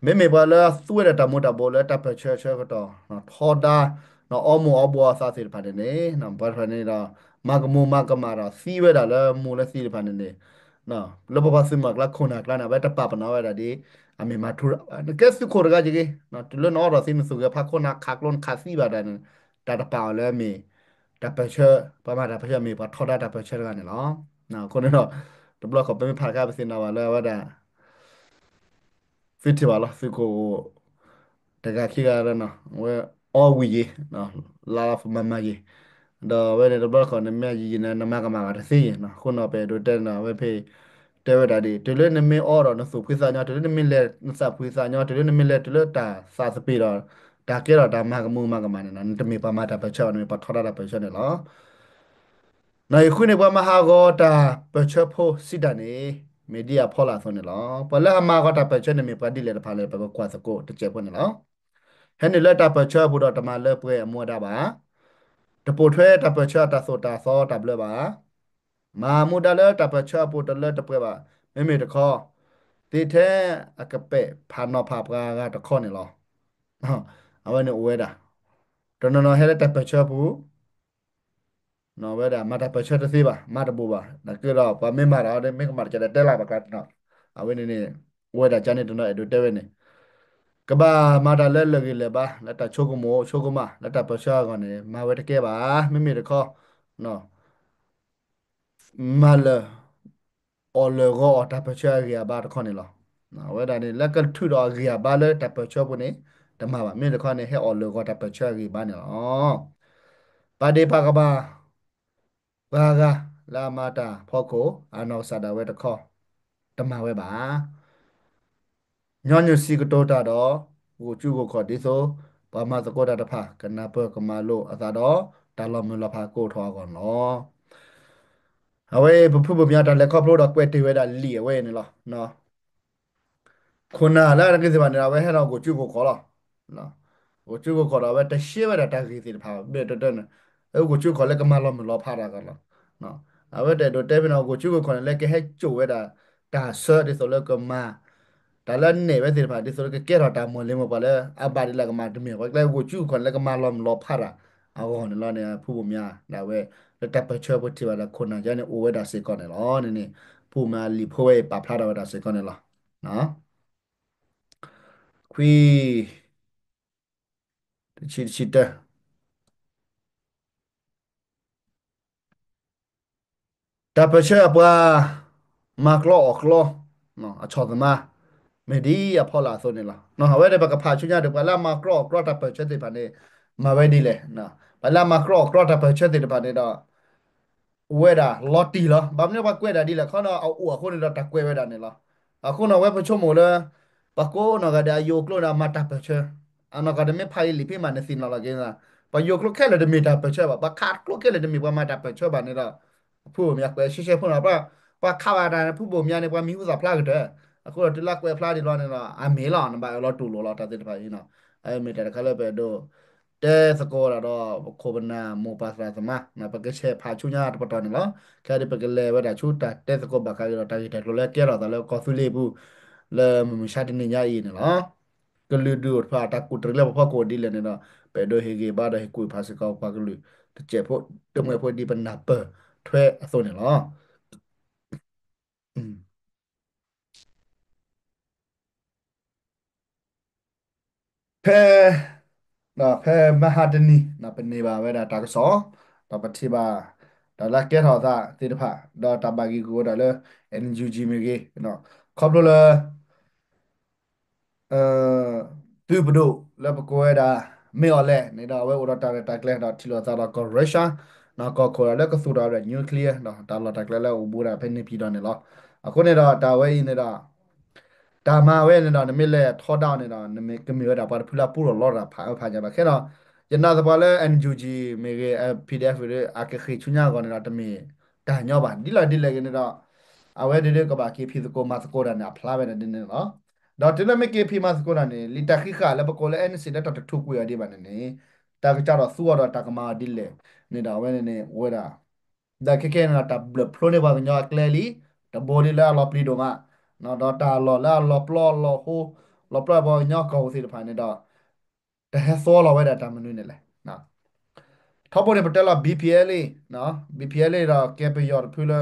မ့မ့ၢ်ပှၤလၢသူဝဲဒၣ်တၢ်မူၤတၢ်ဘှီးလၢတၢ်ပၢၢ်ဆၢဆၢကတီၢ် ထီဒါ အီမူၤအီဘှီးအသးသ့ၣ်တဖၣ်န့ၣ်န့ၣ် ပှၤတဖၣ်န့ၣ်ဒီး မၤကမူၤမၤကမၣ်ဒီးသံဝဲဒၣ်လၢမူၤလၢသံတဖၣ်န့ၣ်န့ၣ် လၢပပှၤသုးမုၢ်ကျါခိၣ်နၢ်ကျါန့ၣ် အဝဲတပာ်ပနီၣ်ဝဲဒၣ်ဒ် အမ့ၢ်မၤထူရၤဘၣ် နကဲသုးခိၣ်တဂၤက့ၤက့ၤ တုၤလၢနအီထီၣ်သံ နသူၣ်ဂဲၤဖးခိၣ်နၢ်ခးကျိနခးသံဘၣ်ဒီး တၢ်တပာ်အီၤလၢအမ့ၢ် တၢ်ပၢၢ်ဆၢ ပှၤမၤတၢ်ပၢၢ်ဆၢမ့ၢ်ပှၤထီဒါတၢ်ပၢၢ်ဆၢတဂၤန့ၣ်လီၤ. အဃိန့ၣ်ဒီး တဘျီခီၣ်ပမ့ၢ်ဖးတခါ ပသ့ၣ်နီၣ်ဘၣ်လၢအဝဲဒၣ် သုထံၣ်ဘၣ်လီၤ သုးခိၣ် တဂၤခံဂၤဒီး အဝဲအီဝံၤယံၤ လါလီၤပမၤမၤယံၤ ဒီးအဝဲန့ၣ်တဘျီခီၣ်န့ၣ် မ့ၢ်ယံၤယံၤန့ၣ် နမၤကမၣ်ဂ့ၤတသ့ယံၤ အဃိန့ၣ် ပအဲၣ်ဒိးတဲန့ၣ် အဝဲဖဲ တဲဝဲဒၣ်ဒ် တုၤလၢနမ့ၢ်အီဒီးနသူၣ်ဖှံသးညီ တုၤလၢနမ့ၢ်လဲၤနသးဖှံသးညီ တုၤလၢနမ့ၢ်လဲၤတုၤလၢတၢ်သးသပ့ၤဒီး တၢ်ကဲထီၣ်တၢ်မၤကမူၤမၤကမၣ်န့ၣ် နတမ့ၢ်ပှၤမၤတၢ်ပၢၢ်ဆၢဘၣ် နမ့ၢ်ပှၤထီဒါတၢ်ပၢၢ်ဆၢန့ၣ်လီၤ. နီၢ်အံၤဃုန့ၣ် ပှၤမၤဟးဂီၤတၢ်ပၢၢ်ဆၢဖိစံးတၢ်န့ၣ် မ့ၢ်ဒ်အဖီလာ်အသိးန့ၣ်လီၤ. ပှၤလၢအမၤဟးဂီၤတၢ်ပၢၢ်ဆၢန့ၣ်မ့ၢ်ပှၤဒ်လဲၣ်တဖၣ်လဲၣ် ပကကွၢ်သကိးတစဲးဖိန့ၣ်လီၤ. ဟဲနုာ်လၢတၢ်ပၢၢ်ဆၢအပူၤဒီးတမၤလၢပှဲၤအမူအဒါဘၣ်. တပိာ်ထွဲတၢ်ပၢၢ်ဆၢအတၢ်သိၣ်တၢ်သီတၢ်ဘျၢဘၣ်. မၤမူဒါလၢတၢ်ပၢၢ်ဆၢအပူၤတလၢတပှဲၤဘၣ်. မ့မ့ၢ်တခီ သ့ထဲအကပဲာ်ဖးနီၤဖးပှၤဂၤတခီန့ၣ်လီၤ. အဝဲန့ၣ်အိၣ်ဝဲဒၣ် တနီၤနီၤဟဲလၢတၢ်ပၢၢ်ဆၢပူၤ ဝဲဒၣ်မၤတၢ်ပၢၢ်ဆၢတသ့ဘၣ် မၤတဘူးဘၣ် နာ်က့ဒီး ပှၤမ့ၢ်မၤတၢ်ဒီး မ့ၢ်ကမၣ်တကဲဒီးတဲလၢ်ဘၣ်ကျါန့ၣ်လီၤ. အဝဲန့ၣ်န့ၣ် အိၣ်ဝဲဒၣ်ကန့ၣ်တနီၤအဲၣ်ဒိးတဲဝဲန့ၣ် ကဘၣ်မၤတၢ်လၢလၢာ်ဂ့ၤလၢာ်ဘါ လၢတၢ်ဆိကမိၣ်ဆိကမး လၢတၢ်ပၢၢ်ဆၢအဂီၢ်န့ၣ် မၤဝဲတကဲဘၣ်. မ့မ့ၢ်တခီ မၤလၢာ် အီၣ်လၢာ်ဂီၤအီၣ်တၢ်ပၢၢ်ဆၢအဂံၢ်အဘါတခီန့ၣ်လီၤ. အဝဲဒၣ်န့ၣ် လၢကထုးဒီးအဂံၢ်အဘါလၢတၢ်ပၢၢ်ဆၢပူၤန့ၣ် တမၤဘၣ်. မ့ၢ်တခီန့ၣ် ဟဲအီၣ်လၢာ်ဂီၤတၢ်ပၢၢ်ဆၢအဂံၢ်အဘါန့ၣ်လီၤ. ပာ်ဒ့ၣ်ပာ်ကမၣ် ပှၤဂၤလၢအမၤတၢ်ဖီခိၣ် အနီၢ်ကစၢ်ဒၣ်ဝဲတခီ တမၤဝဲဘၣ်. ညီနုၢ်စံးကတိၤတၢ်ဒီး ဂိာ်ကၠူဂိာ်ခီၣ်ဒ်သိး ပှၤမၤသကိးတၢ်တဖၣ် ကနၢ်ပၢၢ်ကမၤလိာ်အသးဒီး တၢ်လီၤမုၢ်လီၤဖးကအိၣ်ထီၣ်အဂီၢ်န့ၣ်လီၤ. အဝဲအံၤ ပဖုဘိၣ်မၠါတၢ်လဲၤခီဖျိဒီးကွဲးတ့ၢ်ဝဲဒၣ်လံာ်အဝဲအံၤန့ၣ်လီၤ. ခိၣ်နၢ်လၢအတဂ့ၤသ့ၣ်တဖၣ်န့ၣ်ဒီး အဝဲဟဲဒီးဂိာ်ကၠူဂိာ်ခီၣ်လီၤ. ဂိာ်ကၠူဂိာ်ခီၣ်ဒီး အဝဲတရှဲဝဲဒၣ်တၢ်ဂ့ၢ်သ့ၣ်တဖၣ်ဘၣ် ဘၣ်တဲတဲန့ၣ် အဂိာ်ကၠူဂိာ်ခီၣ်လၢကမၤလီၤမုၢ်လီၤဖးတၢ်အဂီၢ်လီၤ. အဝဲတအဲၣ်ဒိးတဲဖဲန့ၣ် ဂိာ်ကၠူဂိာ်ခီၣ်န့ၣ် လၢကဟဲစိာ်ဝဲဒၣ် တၢ်ဆၢဒ်သိးလၢကမၤ တၢ်လၢနဲၣ်ဝဲသ့ၣ်တဖၣ် ဒ်သိးလၢကကဲထီၣ်တၢ်မုၢ်လၢမုၢ်ပှၢ်လၢ အဘၣ်ဒ်လဲၣ်ကမၤတမ့ၢ် ပှၤကျဲဂိာ်ကၠူဂိာ်ခီၣ်န့ၣ် လၢကမၤလီၤမုၢ်လီၤဖးတၢ်အဂီၢ်န့ၣ်လီၤန့ၣ် ဖုဘိၣ်မၠါဒၣ်ဝဲ လၢတၢ်ပၢၢ်ဆၢပူၤထံၣ်ဘၣ်ဒီး ခိၣ်နၢ်ယါန့ၣ် အိၣ်ဝဲဒၣ်စ့ၢ်ကီးန့ၣ်လီၤန့ၣ်န့ၣ် ဖုဘိၣ်မၠါလံာ်ဖိဝဲအံၤ ပာ်ဖျါထီၣ်ဝဲဒၣ်စ့ၢ်ကီးန့ၣ်လီၤ. ခွံ တဆံ တဆံတၢ တၢ်ပၢၢ်ဆၢအပှၤ မၤကျီအီၣ်ကျီ အဆီၣ်သမါ မ့ၢ်ဒ်အဖီလာ်အသိးန့ၣ်လီၤ. အဝဲန့ၣ် ပကဖးဆူညါဒီး ပှၤလၢအမၤကြီအီၣ်ကြီတၢ်ပၢၢ်ဆၢသ့ၣ်တဖၣ်န့ၣ် မၤဝဲဒ်လဲၣ်. ပှၤလၢအမၤကြီအီၣ်ကြီတၢ်ပၢၢ်ဆၢသ့ၣ်တဖၣ်န့ၣ်ဒီး အိၣ်ဝဲဒၣ်လီၤတံၢ်လီၤ. ဘၣ်မနုၤပှၤကွဲးဒၣ်ဒ်လဲၣ်ခီနီၤ အအိၣ်အဃိန့ၣ်ဒီးတၢ်ကွဲးဝဲဒၣ်န့ၣ်လီၤ. အဃိန့ၣ် အဝဲပဆိကမိၣ်လၢ ပှၤကိးနီၢ်ဂၤဒဲးအယိၤကျိန့ၣ် မၤတၢ်ပၢၢ်ဆၢ, အနီၢ်ကီၢ်တမ့ၢ်ဖးယံာ်လံာ်ဖံးမး နသ့ၣ်နီၣ်လီၤက့ၤ, ပှၤယိၤကျိခဲလၢာ်တမ့ၢ်တၢ်ပၢၢ်ဆၢဘၣ်, ပှၤခးကျိခဲလၢာ်တမ့ၢ်ပှၤမၤတၢ်ပၢၢ်ဆၢဘၣ်န့ၣ်ဒီး ဖုဘိၣ်မၠါကွဲးရှဲရှဲဖိနီၤ, ပှၤခးဘၣ်တၢ်န့ၣ် ဖုဘိၣ်မၠါန့ၣ် ပှၤမံၤဟူသၣ်ဖျါကတၢၢ်, အဃိဒီးတုၤလၢကွဲးဖျါဒံးလီၤန့ၣ်ဒီး အမ့ၢ်လီၤ နဘၣ်အၢၣ်လီၤတူၢ်လိာ်လီၤတၢ်သ့ၣ်တဖၣ်အံၤနီၤ. အမ့ၢ်တၢ်တခါလၢပအဲၣ်ဒိး တဲသကိးဝဲဒၣ်ဒီး ပခိၣ်ပနၢ်မိၢ်ပၢ်သရၣ်သမါ, ပကဆဲးဖးဆူညါတပတီၢ်န့ၣ်လီၤ. ခဲအံၤဒ်ပကလဲၤဝဲဒၣ်ဆူတၢ်တဲသကိးဘၣ်ဃးဒီးတၢ်ဂ့ၢ်တၢ်ကျိၤလၢကဲထီၣ်သးလၢကီၢ်သူလ့ၤပူၤ လၢမုၢ်မဆါတနံၤညါအံၤန့ၣ်လီၤ. ကလုာ်ဒူၣ်အိၣ်တဖၣ်အတၢ်ကူၣ်တရံးလၢပဖီခိၣ်ဒ်လဲၣ်န့ၣ်ဒီး ပအဲၣ်ဒိးဟ့ၣ်ဂံၢ်ဘါဒီးဟ့ၣ်ကူၣ်ဖးစ့ၢ်ကီးပှၤကလုာ်တစဲးဖိတမှဲၤဖိဒ်ပနၢ်ပၢၢ်ထွဲအသိးန့ၣ်လီၤ. ဖဲ ဖဲမဟါတနံၤ ပန့ၢ်ဘၣ်ဝဲဒၣ်တၢ်ကစီၣ် ဒီးပထံၣ်ဘၣ် တၢ်လၢကဲထီၣ်သးသ့ၣ်တဖၣ် ဒီးတၢ်ဘၣ်ဂံၢ်ဂုာ်ဝဲဒၣ်လၢ NUG မ့ၢ်ဂ့ၤ ခီဖျိလၢ သုးပဒိၣ်လၢပကိးဝဲဒၣ် မ့ၢ်အီၤလဲၣ်န့ၣ်ဒီး အဝဲအိၣ်ဒီးတၢ်ရဲၣ်တၢ်ကျဲၤဒီးထံၣ်လိာ်သးဒီးကီၢ်ရၢရှါ ကီၢ်ခိၣ်ဒီးလၢကသူၣ်ထီၣ်ဝဲဒၣ် nuclear ဒီးတၢ်လီၢ်တၢ်ကျဲလၢအအိၣ်ဘူးဒၣ်ဖဲန့ၣ်ပံၤဒီးန့ၣ်လီၤ. အဃိန့ၣ်ဒီးတၢ်ဝဲအံၤန့ၣ်ဒီး တၢ်မၤဝဲန့ၣ်ဒီး နမ့ၢ်လဲၤထီဒါအီၤန့ၣ်ဒီး နမ့ၢ်ကမ့ၢ်ဝဲဒၣ်ပှၤတဖုလၢအပူထီၣ်လီတၢ်ဖးအၢဖးညါလီၤ. ခဲဒီး ယနာ်သပှၢ်လၢ NUG မ့ၢ်ဂ့ၤ PDF ဒီး အကဃ့ၢ်ဆူညါအဂီၢ်န့ၣ်ဒီး တမ့ၢ်တၢ်ညီဘၣ်. ဒ်လဲၣ်ဒ်လဲၣ်ဂ့ၤန့ၣ်ဒီး အဝဲဒၣ်ဒ်ကဘၣ်က့ၤဖံးသကိးမၤသကိးတၢ်န့ၣ် အဖျါဝဲဒၣ်ဒ်န့ၣ်လီၤ. ဒီးတုၤလၢမ့ၢ်က့ၤဖံးမၤသကိးတၢ်န့ၣ် လံာ်တၢ်ဃံးဃာ်လၢပကိးလၢ NCA လၢတၢ်တထူၣ်ကွံာ်အီၤဒံးဘၣ်န့ၣ်န့ၣ် တၢ်ကစၢ်ဒီးသူအီၤဒီးတၢ်ကမၤအီၤဒ်လဲၣ်န့ၣ်ဒီး အဝဲန့ၣ်န့ၣ် အိၣ်ဝဲဒၣ် ဒီးခဲခဲန့ၣ်ဒီး တၢ်ဘျၢၣ်ဖျိန့ၢ်ပှၤကညီအကျဲလံ, တဘိဒ်လၢအလီၤပျံၤဒိၣ်မး, ဒီးတၢ်လီၢ်လၢအလီၤပျီလီၤဟိ, လီၤပျီပှၤကညီကီၢ်ပူၤသ့ၣ်တဖၣ်န့ၣ်ဒီး တဟဲသီလီၤဝဲဒၣ်တၢ်မနုၤန့ၣ်လဲၣ်. ထီဘိန့ၣ် ပတဲလီၤ BPLA, BPLA ဒီးကဲပယီၤတဖုလၢ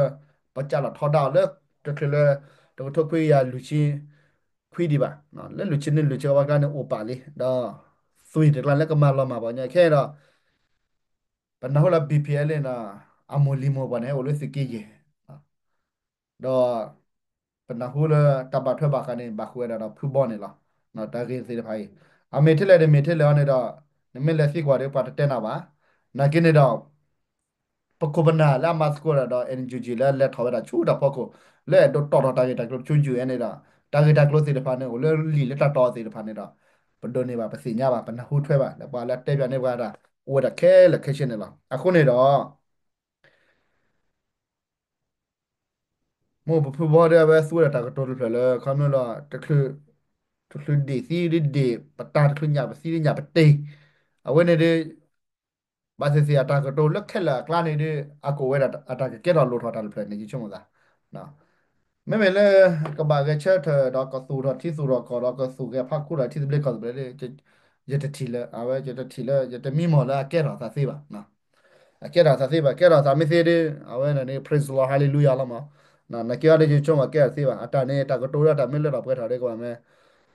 ပစးလီၤထီဒါအီၤလၢ တချုးလၢ တကထိခွံကယၤလွံၢ်ဆံခွံဒံးဘၣ်, လၢလွံၢ်ဆံနွံလွံၢ်ဆံဃိးဘၣ်ကျါန့ၣ်အိၣ်ပာ်လံ, ဒီး သွံၣ်တကျါလၢကမၤလီၤမၢ်ပှၤကညီခဲအံၤဒီး ပနၢ်ဟူလၢ BPLA န့ၣ်ဒီး အမိၢ်လံၤမိၢ်ပှၢ်န့ၣ် ဟဲအိၣ်လၢသုးက့ယဲၢ်, ဒီး ပနၢ်ဟူလၢတၢ်ဘၣ်ထွဲဘၣ်ဃးန့ၣ် ဘၣ်ဃုာ်ဝဲဒၣ်ဒီးဖုဘီန့ၣ်လီၤ. တၢ်ဂ့ၢ်သ့ၣ်တဖၣ်အံၤ အမ့ၢ်ထဲလဲၣ်တမ့ၢ်ထဲလဲၣ်အီၤန့ၣ်ဒီး နမ့ၢ်လဲၤသံကွၢ်ဒီးပှၤတတဲနၤဘၣ်. နာ်က့န့ၣ်ဒီး ပခိၣ်ပနၢ်လၢအမၤသကိးတၢ်ဒီး NUG လၢအလဲၤထီၣ်ဝဲဒၣ်ဆူတၢ်ဖီခိၣ် လၢအဲၣ်ဒိးတီၣ်ထီၣ်တၢ်ဂ့ၢ်တၢ်ကျိၤဆူ UN န့ၣ်ဒီး တၢ်ဂ့ၢ်တၢ်ကျိၤသ့ၣ်တဖၣ်န့ၣ် အိၣ်လၢလံာ်လၢတၢ်တီသ့ၣ်တဖၣ်န့ၣ်ဒီး ပဒိးန့ၢ်ဘၣ် ပသ့ၣ်ညါဘၣ် ပနၢ်ဟူထွဲဘၣ် လၢပှၤလၢတဲပၠးန့ၢ်ပှၤဒၣ် အိၣ်ဝဲဒၣ်ခဲလၢာ်ခဲဆ့န့ၣ်လီၤ. အဃိန့ၣ်ဒီး မိၢ်ပဖုဘီဒီး အဝဲသူဝဲဒၣ်တၢ်ကတိၤတဖျၢၣ်လၢ ခီဖျိလၢ တချုးဒ့ၣ်သံဒ်ဒ့ၣ်ပတၢ် တချုးညၣ်ပသံဒ်ညၣ်ပတ့ၢ်, အဝဲန့ၣ်ဒီး ဘၣ်သ့ၣ်သ့ၣ်အတၢ်ကတိၤလၢခဲလၢာ်အကျါန့ၣ်ဒီး အကအိၣ်ဝဲဒၣ်အတၢ်ကကဲထီၣ်လိၣ်ထီၣ်တၢ်တဖျၢၣ်န့ၣ် ယဆိကမိၣ်သး မ့မ့ၢ်လၢ ကဘၣ်ဂဲၤဆၢထၢၣ်ဒီးကသူၣ်ထီၣ်ထံသူၣ်ထီၣ်ကီၢ်ဒီးကသူၣ်ဂဲၤဖးခူဒီးထံသဘျ့ကီၢ်သဘျ့ဒီး ယတထံၣ်လၢ အဝဲ ယတထံၣ်လၢ ယတမံမီၢ်လၢအကဲထီၣ်သးသ့ဘၣ်. အကဲထီၣ်သးသ့ဘၣ် ကဲထီၣ်သးမ့ၢ်သ့ဒီး အဝဲန့ၣ်န့ၣ် praise the Lord hallelujah လီၤမး. နာ်က့အီၤဒီးယဆိကမိၣ်ကဲထီၣ်သ့ဘၣ် အတၢ်န့ၣ်တၢ်ကတိၤလၢတၢ်မ့ၢ်လၢထီၣ်ပှဲၤထီၣ်ဒီးကဘၣ်မ့ၢ်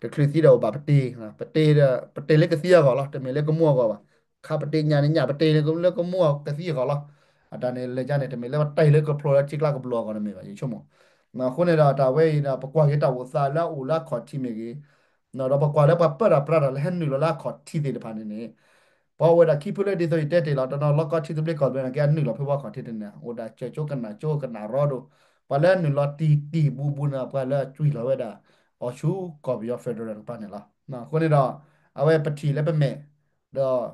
တချုးသံဒီးအိၣ်ဘၣ်ပတ့ၢ်, ပတ့ၢ်ဒီး ပတ့ၢ်လၢကသံအဂီၢ်လီၤ တမ့ၢ်လၢကမူအဂီၢ်ဘၣ်. ခါပတ့ၢ်ညၣ်န့ၣ် ညၣ်ပတ့ၢ်န့ၣ် လၢကမူကသံအဂီၢ်လီၤ. အတၢ်န့ၣ်လဲၤကါန့ၣ် တမ့ၢ်လၢပတ့ၢ်လၢကဖျိလၢထံကျါကဘျီၢ်အဂီၢ်တမ့ၢ်ဘၣ် ယဆိကမိၣ်. အဃိန့ၣ်ဒီးတၢ်ဝဲအံၤဒီး ပကွၢ်က့ၤတၢ်အိၣ်သးလၢအအိၣ်လၢအခီၣ်ထံးမ့ၢ်ဂ့ၤ ဒီးပကွၢ်လၢပှၤပၢတၢ်ပြးတၢ်လၢဟဲနုာ်လီၤလၢအခီၣ်ထံးသ့ၣ်တဖၣ်န့ၣ်န့ၣ် ပှၤအိၣ်ဝဲဒၣ်ခံဖုလၢဒ်သိးယတဲတ့ၢ်လီၤ တနီၤလီၤကီထံသဘျ့ကီၢ်သဘျ့န့ၣ် ကဲအနုာ်လီၤဖဲပှၤခီၣ်ထံးတန့ၣ် အိၣ်ဒၣ်စၢၤကၠိကနၣ်ကၠိကနၣ်ရီဒိၣ် ပှၤလၢနုာ်လီၤတံၢ်တံၢ်ဘူးဘူးန့ၣ် ပှၤလၢအကွံာ်လီၤဝဲဒၣ် အီၤဆူကီၢ်ပယီၤ federal တကပၤန့ၣ်လီၤ. အဃိန့ၣ်ဒီး အဝဲပထံၣ်လၢပမဲာ်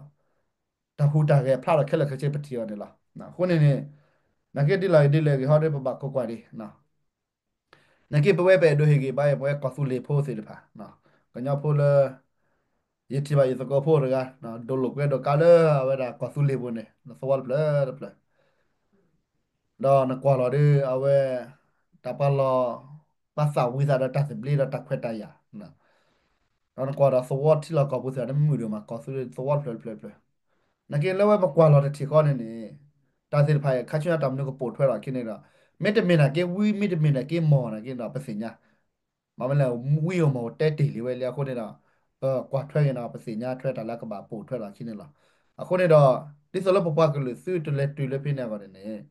ဒီး တၢ်ဟူးတၢ်ဂဲၤဖျါထီၣ်ခဲလၢာ်ခဲဆ့ပထံၣ်အီၤန့ၣ်လီၤ. အဃိန့ၣ်န့ၣ် နာ်က့ဒ်လဲၣ်ဂ့ၤဒ်လဲၣ်ဂ့ၤဟီဒီး ပဘၣ်ခိးကွၢ်ဒံး နာ်က့ပဝဲပအဲၣ်ဒိးဟ့ၣ်ဂံၢ်ဘါအံၤ ပဝဲကီၢ်သူလ့ၤဖိသ့ၣ်တဖၣ် ကညီဖိလၢ ယထံၣ်ဘၣ်ယသကိးဖိတဂၤ ဒိးလိာ်ကွဲဒိးကါလၢအဝဲဒၣ်ကီၢ်သူလ့ၤပူၤန့ၣ် သဝီတဖျၢၣ်တဖျၢၣ် ဒီးနကွၢ်လီၤဒီး အဝဲ တၢ်ပှၤလီၤ ပှၤသးဝံၤသးဒီးတၢ်သဘျ့ဒီးတၢ်ခွဲးတၢ်ယာ် ဒီးနကွၢ်ဒီးသဝီထံလီၢ်ကီၢ်ပူၤသ့ၣ်တဖၣ်န့ၣ် မုာ်ဒိၣ်မး ကီၢ်သူလ့ၤသဝီတဖျၢၣ်တဖျၢၣ်တဖျၢၣ် နာ်က့လၢဝဲပကွၢ်လီၤတထံၣ်ဃီန့ၣ်န့ၣ် တၢ်သ့ၣ်တဖၣ်အံၤ ခါဆူညါတၢ်မနုၤကပိာ်ထွဲလီၤခံန့ၣ်ဒီး မ့တမ့ၢ်နာ်က့ဝံ မ့တမ့ၢ်နာ်က့မီၢ်နာ်က့ဒီး ပသ့ၣ်ညါ မ့မ့ၢ်လၢဝံအီၤမီၢ်တဲတ့ၢ်လံဝဲလံအဃိန့ၣ်ဒီး ပကွၢ်ထွဲက့ၤဒီး ပသ့ၣ်ညါထွဲတၢ်လၢကဘၣ်ပိာ်ထွဲလီၤခံန့ၣ်လီၤ. အဃိန့ၣ်ဒီး ဒ်သိးလၢပပှၤကလုာ်သုတလဲၤတုၤလၢဖဲန့ၣ်အဂီၢ်န့ၣ်န့ၣ်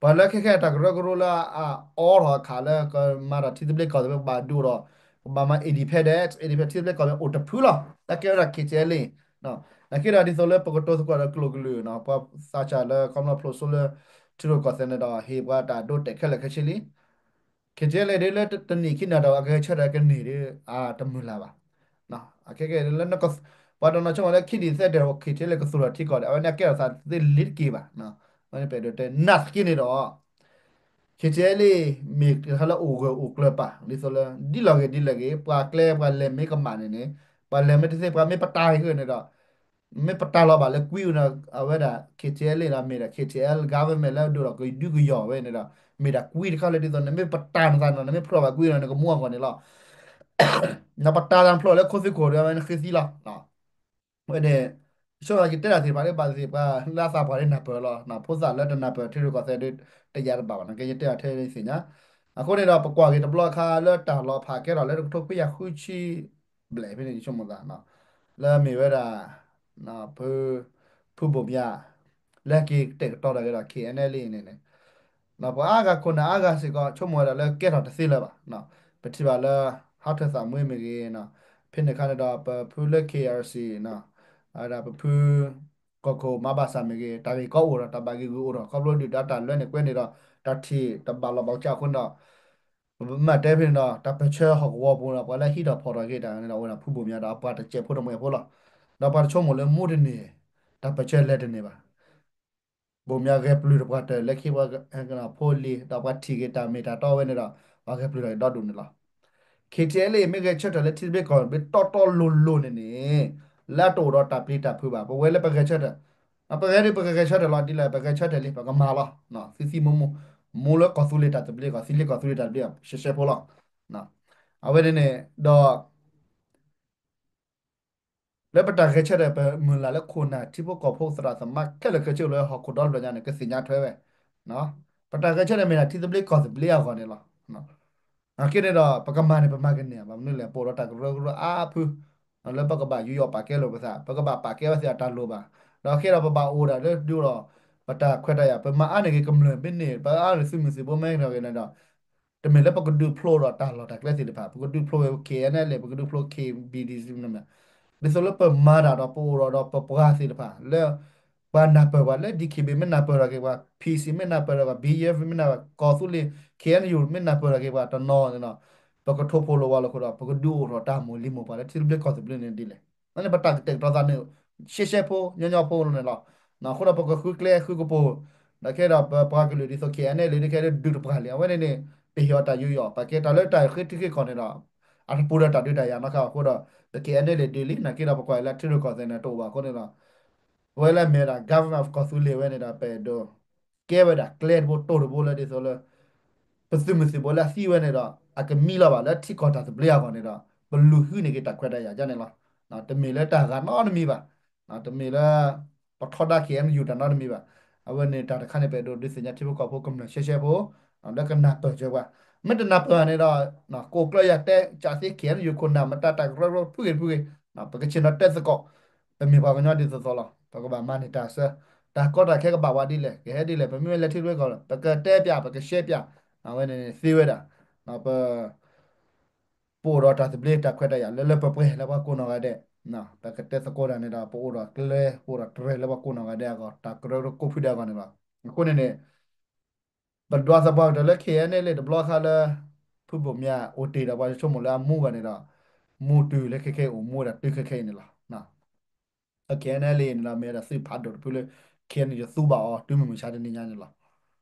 ပှၤလၢခဲခဲအတၢ်ကရၢကရိလၢအအိးထီၣ်အခးလၢကမၤဒီးထံသဘျ့ကီၢ်သဘျ့ဘၣ်ဒိဒီး ပဘၣ်မၤ independent independent ထံသဘျ့ကီၢ်သဘျ့အိၣ်တဖုလီၤ. တၢ်ကဲဝဲဒၣ် K T L A နာ်က့ဒီးဒ်သိးလၢပကတိၤသကိးဒီးကျိာ်ကလုာ်နီၤ ပှၤသးစၢ်လၢခီဖျိဖျိးစိလၢ ထံရူၢ်ကီၢ်သဲးန့ၣ်ဒီး ဟ့ၣ်ပှၤတၢ်ဒိတဲာ်ခဲလၢာ်ခဲဆ့လံ K T L A ဒ်လၢတနံၣ်ခံနံၣ်တၢ်အကဂဲၤဆၢထၢၣ်ကန့ၢ်ဒီး အတမုာ်လၢၤဘၣ်. အခဲကဲလၢ ပှၤတနီၤဆိကမိၣ်လၢ ခံနံၣ်သၢတဲာ် K T L A ကသူၣ်ထီၣ်ထံကီၢ်ဒီး အဝဲန့ၣ်အကဲထီၣ်သးသ့လံတက့ၢ်ဘၣ်. ဝဲန့ၣ်ပဲဒိးတဲ နာ်သက့န့ၣ်ဒီး K T L A မ့ၢ်တခါလၢအိၣ်ဂၢၢ်အိၣ်ကျၢၤပာ် ဒ်သိးလၢ ဒ်လဲၣ်ဂ့ၤဒ်လဲၣ်ဂ့ၤ ပှၤကျဲပှၤလဲၤမ့ၢ်ကမၣ်န့ၣ်န့ၣ် ပှၤလဲၤမ့ၢ်တသ့ ပှၤမ့ၢ်ပတာ်ဂ့ၤန့ၣ်ဒီး မ့ၢ်ပတာ်လီၤဘၣ်လၢကွံအူန့ၣ် အဝဲဒၣ် K T L A ဒီးမ့ၢ်ဒၣ် K T L government လၢအဒိၣ်ဒီးကဒုကယီၢ်ဝဲန့ၣ်ဒီး မ့ၢ်ဒၣ်ကွံတခါလၢဒ်သိးန့ၣ် မ့ၢ်ပတာ်နသးန့ၣ် နမ့ၢ်ဖျိးဘၣ်ကွံဒီး နကမူအဂီၢ်န့ၣ်လီၤ. နပတာ်တၢ်ဖျိးလၢခိသုးခိၣ်ဒီး အဝဲန့ၣ်ဃ့သံလီၤ. ဝဲန့ၣ် ဆိကမိၣ်ယတဲတၢ်သ့ၣ်တဖၣ်လၢဘၣ်သ့ၣ်သ့ၣ်ပှၤလၢအသးပှၢ်လၢနၢ်ပၢၢ်လီၤ. ဖိသၣ်လၢတနၢ်ပၢၢ်ထံရူၢ်ကီၢ်သဲးဒီး တယာ်တဘၣ်ဘၣ် နကဲယတဲအီၤထဲသ့ၣ်ညါ. အဃိန့ၣ်ဒီး ပကွၢ်က့ၤတဘျီအခါလၢတၢ်လီၤဖးကဲထီၣ်လၢတကထိခွံကယၤဃုဆံဘျဲၣ်ဖဲန့ၣ် ယဆိကမိၣ်သး လၢမ့ၢ်ဝဲဒၣ် ဖု ဖုဘိၣ်မၠး လၢက့ၤတဲာ်ကတီၤတၢ်က့ၤဒီး K N L A န့ၣ်န့ၣ် ပှၤအါဂၤခိၣ်နၢ်အါဂၤစ့ၢ်ကီး ဆိကမိၣ်ဝဲဒၣ်လၢကဲထီၣ်တသ့လၢၤဘၣ်. ပထံၣ်ဘၣ်လၢ ဟါထၢၣ်သးမွ့မ့ၢ်ဂ့ၤ, ဖဲန့ၣ်အခါန့ၣ်ဒီး ပဖုလၢ K R C ဝဲဒၣ်ပဖု ကီၢ်ခိၣ်မၤဘၣ်ဆၣ်မ့ၢ်ဂ့ၤ တၢ်ဂ့ၢ်ကီအိၣ်ဒီး တၢ်ဘၣ်ဂ့ၢ်ဂုာ်အိၣ်ဒီး ခီဖျိဒုၣ်ဒါတၢ်လဲၤန့ၣ်ကွဲန့ၣ်ဒီး တၢ်ထံၣ်တဘၣ်လီၢ်ဘၣ်စးအဃိန့ၣ်ဒီး ပမ့ၢ်တဲဖဲန့ၣ်ဒီး တၢ်ပၢၢ်ဆၢဟီၣ်ကဝီၤပူၤဒီး ပှၤလၢဟံးထီၣ်ဖီၣ်ထီၣ်က့ၤတၢ်န့ၣ်ဒီး အိၣ်ဒၣ်ဖုဘိၣ်မၠးဒီးအပှၤတစဲးဖိတမှဲးဖိလီၤ. ဒီးပှၤတဆိကမိၣ်လၢမူတန့ၢ် တၢ်ပၢၢ်ဆၢလဲၤတန့ၢ်ဘၣ်. ဘိၣ်မၠးဂဲၤပျုၢ်တပှၢ်တၢၢ် လၢခံပှၤဖိလံၤ ဒီးပှၤထံၣ်က့ၤတၢ်မ့ၢ်တၢ်တီဝဲန့ၣ်ဒီး ပှၤဂဲၤပျုၢ်ထီၣ်က့ၤဒီဒူၣ်န့ၣ်လီၤ. K T L A မ့ၢ်ဂဲၤဆၢထၢၣ်လၢထံသဘျ့ကီၢ်သဘျ့တီတီလိၤလိၤန့ၣ်န့ၣ် လၢအတအိၣ်ဒီးတၢ်ပျံၤတၢ်ဖုးဘၣ် ပဝဲလၢပဂဲၤဆၢထၢၣ် ပဂဲၤဒ်ပကဂဲၤဆၢထၢၣ်လီၤ ဒ်လဲၣ် ပဂဲၤဆၢထၢၣ်လံ ပကမၤလီၤ သံသံမူမူ မူလၢကီၢ်သူလ့ၤတၢ်သဘျ့ကီၢ် သံလ့ကီၢ်သူလ့ၤတၢ်သဘျ့ ရှဲရှဲဖိလီၤ. အဝဲန့ၣ်န့ၣ်ဒီး လၢပတၢ်ဂဲၤဆၢထၢၣ် ပမုၢ်လၢ်လၢခိၣ်နၢ်ထံဖိကီၢ်ဖိသရၣ်သမါခဲလၢာ်ခဲဆ့လၢဟီၣ်ခိၣ်ဒီဖျၢၣ်ညါန့ၣ် ကသ့ၣ်ညါထွဲဝဲ ပတၢ်ဂဲၤဆၢထၢၣ်မ့ၢ်ဒၣ်ထံသဘျ့ကီၢ်သဘျ့အဂီၢ်န့ၣ်လီၤ. နာ်က့န့ၣ်ဒီး ပကမၤန့ၣ် ပမၤကန့ၢ်ဘၣ်မနုၤလဲၣ် ပအိၣ်ဒီးတၢ်ကရၢကရိအါဖု လၢပကဘၣ်ယူးယီၣ်ပာ်ကဲလိာ်ပသး ပကဘၣ်ပာ်ကဲဝဲသ့ၣ်အတၢ်လိၣ်ဘၣ်. ဒီးခဲဒီးပဘၣ်အိၣ်ဒၣ်လၢဒုးဒီး ပတၢ်ခွဲးတၢ်ယာ် ပမၤအါန့ၢ်က့ၤကမျၢၢ်မ့ၢ်န့ၢ် ပအါန့ၢ်သုးမုၢ်သံၣ်ဘိမ့ၢ်န့ၣ်ဒီး တမ့ၢ်လၢပကဒုးဖျိဒီးတၢ်လီၢ်တၢ်ကျဲသ့ၣ်တဖၣ် ပကဒုးဖျိဝဲ K N L A ပကဒုးဖျိ K B D C မ့ၢ် ဒ်သိးလၢပမၤတၢ်ဒီးပအိၣ်ဒီးဒီးပပှၤသ့ၣ်တဖၣ် လၢ ပှၤနၢ်ပၢၢ်ပှၤလၢ D K B A မ့ၢ်နၢ်ပၢၢ်ထီၣ်က့ၤပှၤ P C မ့ၢ်နၢ်ပၢၢ်ထီၣ်ပှၤ B F မ့ၢ်နၢ်ပၢၢ် ကီၢ်သူလ့ၤ K N U မ့ၢ်နၢ်ပၢၢ်ထီၣ်က့ၤပှၤတနီၤန့ၣ်ဒီး ပကထိၣ်ဖိးလိာ်ဝးလိာ်ဃိဒီး ပကဒုးအိၣ်ထီၣ်တၢ်မိၢ်လံၤမိၢ်ပှၢ်လၢထံသဘျ့ကီၢ်သဘျ့န့ၣ်ဒ်လဲၣ်. န့ၣ်ပတၢ်ကတဲာ်ကတီၤသးန့ၣ် ရှဲရှဲဖိညီညီဖိန့ၣ်လီၤ. အဃိဒီးပကဃုကျဲဃုကပူၤ ဒီးခဲဒီးပပှၤကလုာ်ဒ်သိး K N L A ဒ်ခဲလၢဒုးတပှၢ်လံ အဝဲန့ၣ်န့ၣ် ပဟ့ၣ်အီၤတၢ်ယူးယီၣ် ပာ်ကဲတၢ်လၢတၢ်ဃ့ထံဃ့ကီၢ်န့ၣ်ဒီး အတပူၤဒီးတၢ်ဒုးတၢ်ယၤနီတခါအဃိဒီး ပ K N L A ဒုးလံ နာ်က့ဒီးပကွၢ်လၢထံရူၢ်ကီၢ်သဲးန့ၣ်တအိၣ်ဘၣ်အဃိန့ၣ်ဒီး ပဝဲလၢအမ့ၢ်ဝဲဒၣ် government of ကီၢ်သူလ့ၤဝဲန့ၣ်ဒီး ပအဲၣ်ဒိး ကဲဝဲဒၣ်ကျဲတဘိတိၢ်တဘိလၢဒ်သိးလၢ ပသုးမုၢ်သံၣ်ဘိလၢအသံဝဲန့ၣ်ဒီး အကမံလီၤဘၣ်လၢထံကီၢ်တၢ်သဘျ့အဂီၢ်န့ၣ်ဒီး ပလူၤဟုၣ်န့ၢ်က့ၤတၢ်ခွဲးတၢ်ယာ်ဒ်န့ၣ်လီၤ. တမ့ၢ်လၢတၢ်ဂၤနီတမံၤဘၣ်. တမ့ၢ်လၢ ပထီဒါ K N U တၢ်နီတမံၤဘၣ်. အဝဲန့ၣ်တၢ်တခါန့ၣ် ပအဲၣ်ဒိးဒုးသ့ၣ်ညါထံဖိကီၢ်ဖိကမျၢၢ်ရှဲရှဲဖိ လၢကနၢ်ပၢၢ်စၢၤပှၤ မ့ၢ်တနၢ်ပၢၢ်န့ၣ်ဒီး ကိးကျၢၢ်ယၤတဲ ကးသ့ K N U ခိၣ်နၢ်မတၤတၢ်ကရၢကရိဖုဂ့ၤတဖုဂ့ၤ ပကဆ့ၣ်နီၤတဲသကိး ပမ့ၢ်ပှၤကညီဒ်သိးသိးလီၤ. ပကဘၣ်မၤန့ၢ်တၢ်ဆၢ တၢ်ကီတၢ်ခဲကဘၣ်ဝဲဒ်လဲၣ် ကဟဲဒ်လဲၣ် ပမ့မ့ၢ်လဲၤထံသဘျ့ကီၢ် ပကတဲပျး ပကရှဲပျး အဝဲန့ၣ်သ့ဝဲဒၣ် ပ ပအိၣ်ဒီးတၢ်သဘျ့တၢ်ခွဲးတၢ်ယာ်လၢလၢပှဲၤပှဲၤလၢပှၤကိးနီၢ်ဂၤဒဲး ပကတဲသကိးတၢ်န့ၣ်ဒီး ပအိၣ်ဒီးကျဲ ပအိၣ်ဒီးတြဲၤလၢပှၤကိးနီၢ်ဂၤဒဲးအဂီၢ် တၢ်ကရၢကရိကိးဖုဒဲးအဂီၢ်န့ၣ်လီၤ. အဃိန့ၣ်န့ၣ် ပဒွးသပှၢ်ကတၢၢ်လၢ K N L A တဘျီခါလၢ ဖုဘိၣ်မၠးအိၣ်တ့ၢ်ဒီး ပှၤဆိကမိၣ်လၢအမူဘၣ်န့ၣ်ဒီး မူတုၤလၢခဲခဲအံၤအိၣ်မူဝဲဒၣ်တုၤခဲခဲအံၤန့ၣ်လီၤ. အ K N L A န့ၣ်ဒီး မ့ၢ်ဝဲဒၣ်သုးဖးဒိၣ်တဖုလၢ K N U သူဘၣ်အီၤ တုၤမုၢ်မဆါတနံၤညါန့ၣ်လီၤ.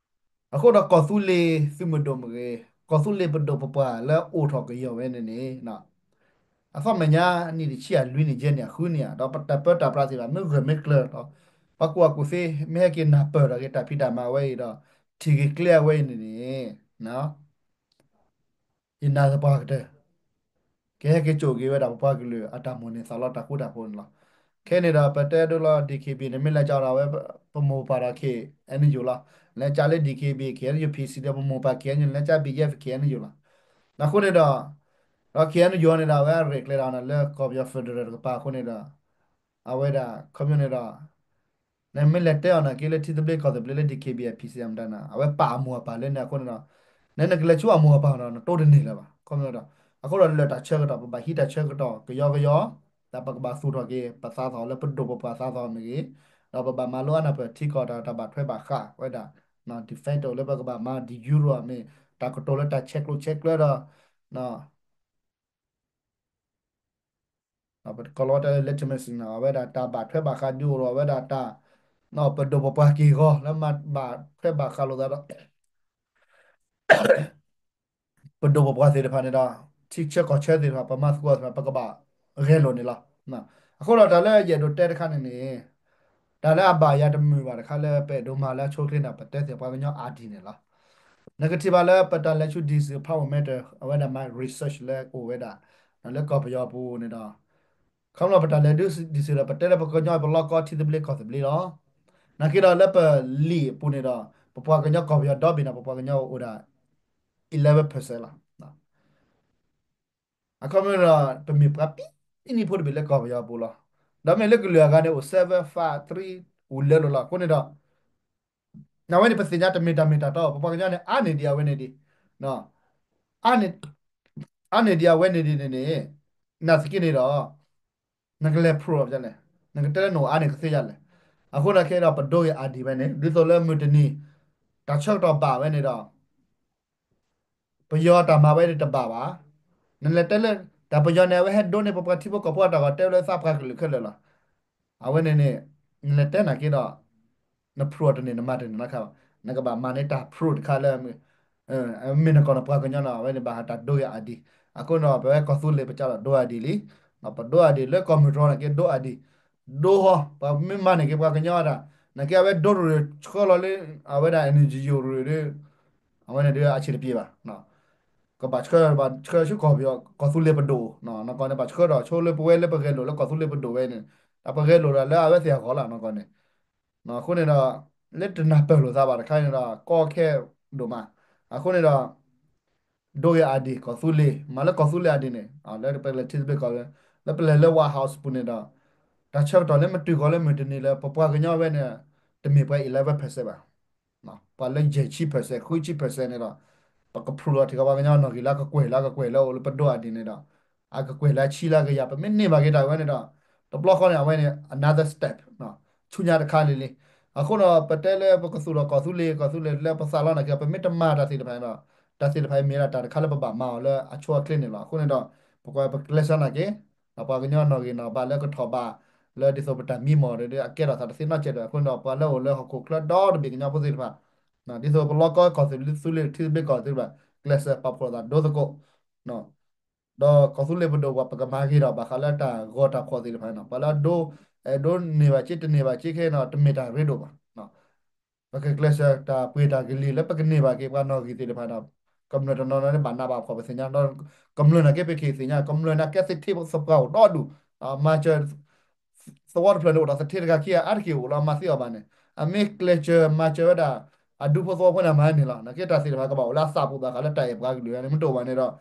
အဃိဒီးကီၢ်သူလ့ၤသုးမုၢ်ဒိၣ်မ့ၢ်ဂ့ၤ ကီၢ်သူလ့ၤပဒိၣ်ပပှၢ်လၢအိၣ်ထီၣ်ကယီၢ်ဝဲန့ၣ်န့ၣ် အသီၣ်မဲာ်ညါနံၣ်တဆံယဲၢ် လွံၢ်နံၣ်ယဲၢ်နံၣ် ဃုနံၣ်ဧါ ဒီးပတၢ်ပၢတၢ်ပြးသ့ၣ်တဖၣ် မ့ၢ်ဂၢၢ်မ့ၢ်ကျၢၤဒီး ပှၤကူၣ်ဘၣ်ကူၣ်သ့ မ့ၢ်ဟဲက့ၤနၢ်ပၢၢ်ထီၣ်က့ၤတၢ်ဖံးတၢ်မၤဝဲအံၤဒီး ထံၣ်က့ၤကျဲအဝဲအံၤန့ၣ်န့ၣ် ယနာ်သပှၢ်ကတၢၢ် ကဟဲက့ၤစိာ်က့ၤဝဲဒၣ်ပပှၤကလုာ်အတၢ်မိၣ်န့ၢ်သးလီတၢ်ဃူတၢ်ဖိးန့ၣ်လီၤ. ခဲန့ၣ်ဒီး ပတဲဒိလီၤ D K B A န့ၣ် မ့ၢ်လဲၤကဒီးဝဲ ပမိၢ်ပၢ်ဒီး K N U လီၤ. လဲၤကလၢ D K B A K N U P C ဒီး ပမိၢ်ပၢ် K N U လဲၤက B F K N U လီၤ. အဃိန့ၣ်ဒီး ဒီး K N U န့ၣ်ဒီး အဝဲအရဲၣ်ကျဲၤဒီးန့ၣ် လၢကီၢ်ပယီၤ federal တကပၤအဃိန့ၣ်ဒီး အဝဲဒၣ် ခီပညီန့ၣ်ဒီး နမ့ၢ်လဲၤတဲအီၤန့ၣ် က့လၢထံသဘျ့ကီၢ်သဘျ့လၢ D K B A P C M တၢ်န့ၣ် အဝဲပာ်အမိၢ်အပၢ်လၢန့ၣ်အဃိန့ၣ်ဒီး နနကလဲၤဆူအမိၢ်အပၢ်ဒီး နတိတန့ၢ်လၢၤဘၣ်. ခီပညီဒီး အဃိဒီးလၢတၢ်ဆၢကတီၢ် ပဘၣ်ဟံးတၢ်ဆၢကတီၢ်ကယီကယီ, ဒီးပကဘၣ်သူၣ်ထီၣ်က့ၤ ပသးသီၣ်လၢပဒိၣ်ပပှၢ်သးသီၣ်မ့ၢ်ဂ့ၤ, ဒီးပဘၣ်မၤလိအါန့ၢ်ပထံကီၢ်တၢ် တၢ်ဘၣ်ထွဲဘၣ်ဃးဝဲဒၣ် de facto လၢပကဘၣ်မၤ de jure မ့ၢ် တၢ်ကတိၤလၢတၢ်ဆဲးကျိးဆဲးကျၢဒီး ပကီၢ်လီၤတဲလၢ legitimacy န့ၣ် အဝဲဒၣ်တၢ်ဘၣ်ထွဲဘၣ်ဃးဒုးအိၣ်ဒီးအဝဲဒၣ်တၢ် ပဒိၣ်ပပှၢ်က့ၢ်ဂီၤလၢမၤဘၣ်ထွဲဘၣ်ဃးလိာ်သးဒီး ပဒိၣ်ပပှၢ်သ့ၣ်တဖၣ်န့ၣ်ဒီး ထံဆၢကီၢ်ဆၢသ့ၣ်တဖၣ် ပမၤသကိးသ့ၣ်တဖၣ် ပကဘၣ်ဂဲၤလိာ်န့ၣ်လီၤ. အဃိဒီးတၢ်လၢယအဲၣ်ဒိးတဲတခါန့ၣ်န့ၣ် တၢ်လၢအဘၣ်ယၤတမုာ်ဘၣ်တခါလၢပအဲၣ်ဒိးမၤလၢအဆိအချ့န့ၣ် ပတဲသ့ၣ်ပှၤကညီ ID န့ၣ်လီၤ. နကထံၣ်ဘၣ်လၢပတၢ်လဲၤဆူ DC Parliament အဝဲဒၣ် my research လၢအိၣ်ဝဲဒၣ် လၢကီၢ်ပယီၤပူၤန့ၣ်ဒီး ခီဖျိပတၢ်လဲၤဒုး DC ဒီး ပတဲလၢပကညီပလီၢ်ကီထံသဘျ့ကီၢ်သဘျ့လီၤ. နာ်က့ဒီးလၢပလံာ်အပူၤန့ၣ်ဒီး ပပှၤကညီကီၢ်ပယီၤဒီဘ့ၣ်န့ၣ် ပပှၤကညီအိၣ်ဒၣ် eleven percent လီၤ. အခီပညီဒီး ပမ့ၢ်ပှၤပံနံဖိတဘ့ၣ်လၢကီၢ်ပယီၤပူၤလီၤ. ဒီးမ့ၢ်လၢကလုာ်အဂၤန့ၣ် အိၣ် seven five three ဝံၤလၢလိၤလီၤ. အဃိန့ၣ်ဒီး အဝဲန့ၣ်ပသ့ၣ်ညါတမ့ၢ်တၢ်မ့ၢ်တၢ်တီ ပပှၤကညီန့ၣ် အါန့ၢ်ဒံးအဝဲန့ၣ်ဒံး အါန့ၢ်ဒံးအဝဲန့ၣ်ဒံးန့ၣ်န့ၣ် နာ်သက့န့ၣ်ဒီး နကလဲၤ prove လဲၣ်, နကတဲလၢနအိၣ်အါန့ၢ်ကသ့ယၤလဲၣ်. အဃိန့ၣ်ခဲဒီး ပဒိဂ့ၤ ID ဝဲန့ၣ် ဒ်သိးလၢမုၢ်တနံၤ တၢ်ဆၢကတီၢ်ဘၣ်ဝဲန့ၣ်ဒီး ပယီၤတၢ်မၤဝဲန့ၣ်တဘၣ်ဘၣ်. နလဲၤတဲလၢ တၢ်ပယီၤန့ၣ် အဝဲဟဲဒိးန့ၢ်ပပှၤထံဖိကီၢ်ဖိအတၢ်ဂီၤ တဲဝဲလၢသးပှၢ်ကလုာ်ခဲလၢာ်လီၤ. အဝဲန့ၣ်န့ၣ် နလဲၤတဲနာ်က့ဒီး န prove တန့ၢ် နမၤတန့ၢ်နီတခါဘၣ်. နကဘၣ်မၤန့ၢ်တၢ် prove တခါလၢ မ့ၢ်နကီၢ်နပှၤကညီန့ၣ် အဝဲန့ၣ်ဘၣ်တၢ်ဒိဂ့ၤ ID. အဃိန့ၣ်ဒီး ပဝဲကီၢ်သူလ့ၤပကဒီးဒိ ID လံ. ပဒိ ID လၢကီၢ်မုၢ်တြီၢ်နာ်က့ ဒိ ID ဒိဟီ ပှၤမ့ၢ်မၤန့ၢ်က့ၤပှၤကညီတၢ် နာ်က့အဝဲဒိတရူးဆှၢလီၤလၢ အဝဲဒၣ် NGO ရူးဒီး အဝဲန့ၣ်ဒီးအဆံးတပျ့ၤဘၣ်. ကဘၣ်ဆှၢ ဘၣ်ဆှၢဆူကီၢ်ပယီၤ ကီၢ်သူလ့ၤပဒိၣ် နီၢ်ကီၢ်န့ၣ် ဘၣ်ဆှၢဒီးဆိလၢပဝဲလၢပဂဲၤလိာ်လၢကီၢ်သူလ့ၤပဒိၣ်ဝဲန့ၣ် ဒီးပဂဲၤလိာ်ဒီးလၢအဝဲသ့ၣ်အဂီၢ်လီၤ နီၢ်ကီၢ်န့ၣ်. အဃိန့ၣ်ဒီး လၢတနၢ်ပၢၢ်လိာ်သးဘၣ်တခါန့ၣ်ဒီး ကီခဲဒိၣ်မး. အဃိန့ၣ်ဒီး ဒိဂ့ၤ ID ကီၢ်သူလ့ၤ မၤလၢကီၢ်သူလ့ၤ ID န့ၣ် လၢပလဲၤထံသဘျ့ကီၢ် လၢပလဲၤလၢ White House ပူၤန့ၣ်ဒီး တၢ်ဆၢကတီၢ်လၢမတုၤဃီၤလၢမုၢ်တနံၤလၢပပှၤကညီဝဲန့ၣ် တမ့ၢ်ပှၤ eleven percent ဘၣ်. ပှၤလၢယဲၢ်ဆံ percent ဃုဆံ percent န့ၣ်ဒီး ပက prove လီၤထံကီၢ်ပှၤကညီနီၣ်ဂံၢ်လၢကကွဲၢ်လၢကကွဲၢ် လၢအိၣ်လၢပဒိ ID န့ၣ်ဒီး အကကွဲၢ်လၢအဆံလၢအကယၤ ပမ့ၢ်န့ၢ်ဘၣ်က့ၤတၢ်ဝဲန့ၣ်ဒီး တဘျီဃီန့ၣ် အဝဲန့ၣ် another step ဆူညါတခါလံလံ. အဃိဒီး ပတဲလၢပကသူၣ်ထီၣ်ကီၢ်သူလ့ၤ ကီၢ်သူလ့ၤလၢပသးလီနာ်က့ ပမ့ၢ်တမၤတၢ်သ့ၣ်တဖၣ်န့ၣ်ဒီး တၢ်သ့ၣ်တဖၣ်အံၤမ့ၢ်ဒၣ်တၢ်တခါလၢပဘၣ်မၤအီၤလၢအဆိအချ့န့ၣ်လီၤ. အဃိန့ၣ်ဒီး ပကွၢ်ပကျဲးစၢးနာ်က့ ဒီးပှၤကညီနီၣ်ဂံၢ်နီၣ်ဘါလၢကထီၣ်ဘး လၢဒ်သိးပတၢ်မံမီၢ်ဒီး အကဲထီၣ်သးတသ့နီတစဲးဒီး အဃိန့ၣ်ဒီး ပှၤလၢအိၣ်လၢဟီၣ်ခိၣ်ချၢဒီတဘ့ၣ်ကညီဖိသ့ၣ်တဖၣ် ဒ်သိးပလီၢ်ကီကီၢ်သူလ့ၤ ထံသဘျ့ကီၢ်သဘျ့ ကျဲးစၢးပာ်ဖှိၣ်သးဒိသကိး ဒီးကီၢ်သူလ့ၤပဒိၣ်ပှၤ ပကမၤဂ့ၤဒီးဘၣ်ဃးလၢတၢ်ဂီၤတၢ်ဖှီၣ်သ့ၣ်တဖၣ်န့ၣ် ပှၤလၢအဒိ အဲၣ်ဒိးန့ၢ်ဘၣ်က့ တန့ၢ်ဘၣ်က့ခဲအံၤန့ၣ် တမ့ၢ်တၢ်ရ့ဒိၣ်ဘၣ်. ပကကျဲးစၢးတၢ်ပှ့ၤတၢ်ကလံၤလၢပကန့ၢ်ဘၣ်က့ၤပှၤနီၣ်ဂံၢ်သ့ၣ်တဖၣ်ဒီး ကမျၢၢ်တနီၤနီၤန့ၣ် ဘၣ်နးဘၣ်ဖှီၣ်ပသ့ၣ်ညါ ဒီးကမျၢၢ်နာ်က့ ပက့ၤသ့ၣ်ညါ ကမျၢၢ်နာ်က့သ့ၣ်ထ့သပှၢ်အိၣ်ဒီဒူၣ် မၤစၢၤ သဝီတဖျၢၣ်န့ၣ် အိၣ်ဒီးသထ့တဂၤခံဂၤ အါတက့ၢ်အိၣ်လီၤ မၤသ့အီၤဘၣ်န့ၣ် အမ့ၢ်ကျဲးစၢးမၤစၢၤဝဲဒၣ် အဒူဖိသဝီဖိန့ၣ် မၤန့ၣ်လီၤ. နာ်က့တၢ်သ့ၣ်တဖၣ်ကဘၣ်အိၣ်လၢအသးပူၤဘၣ်ဃးလၢတၢ်အဲၣ်ပှၤကလုာ်န့ၣ် မ့ၢ်တအိၣ်ဘၣ်န့ၣ်ဒီး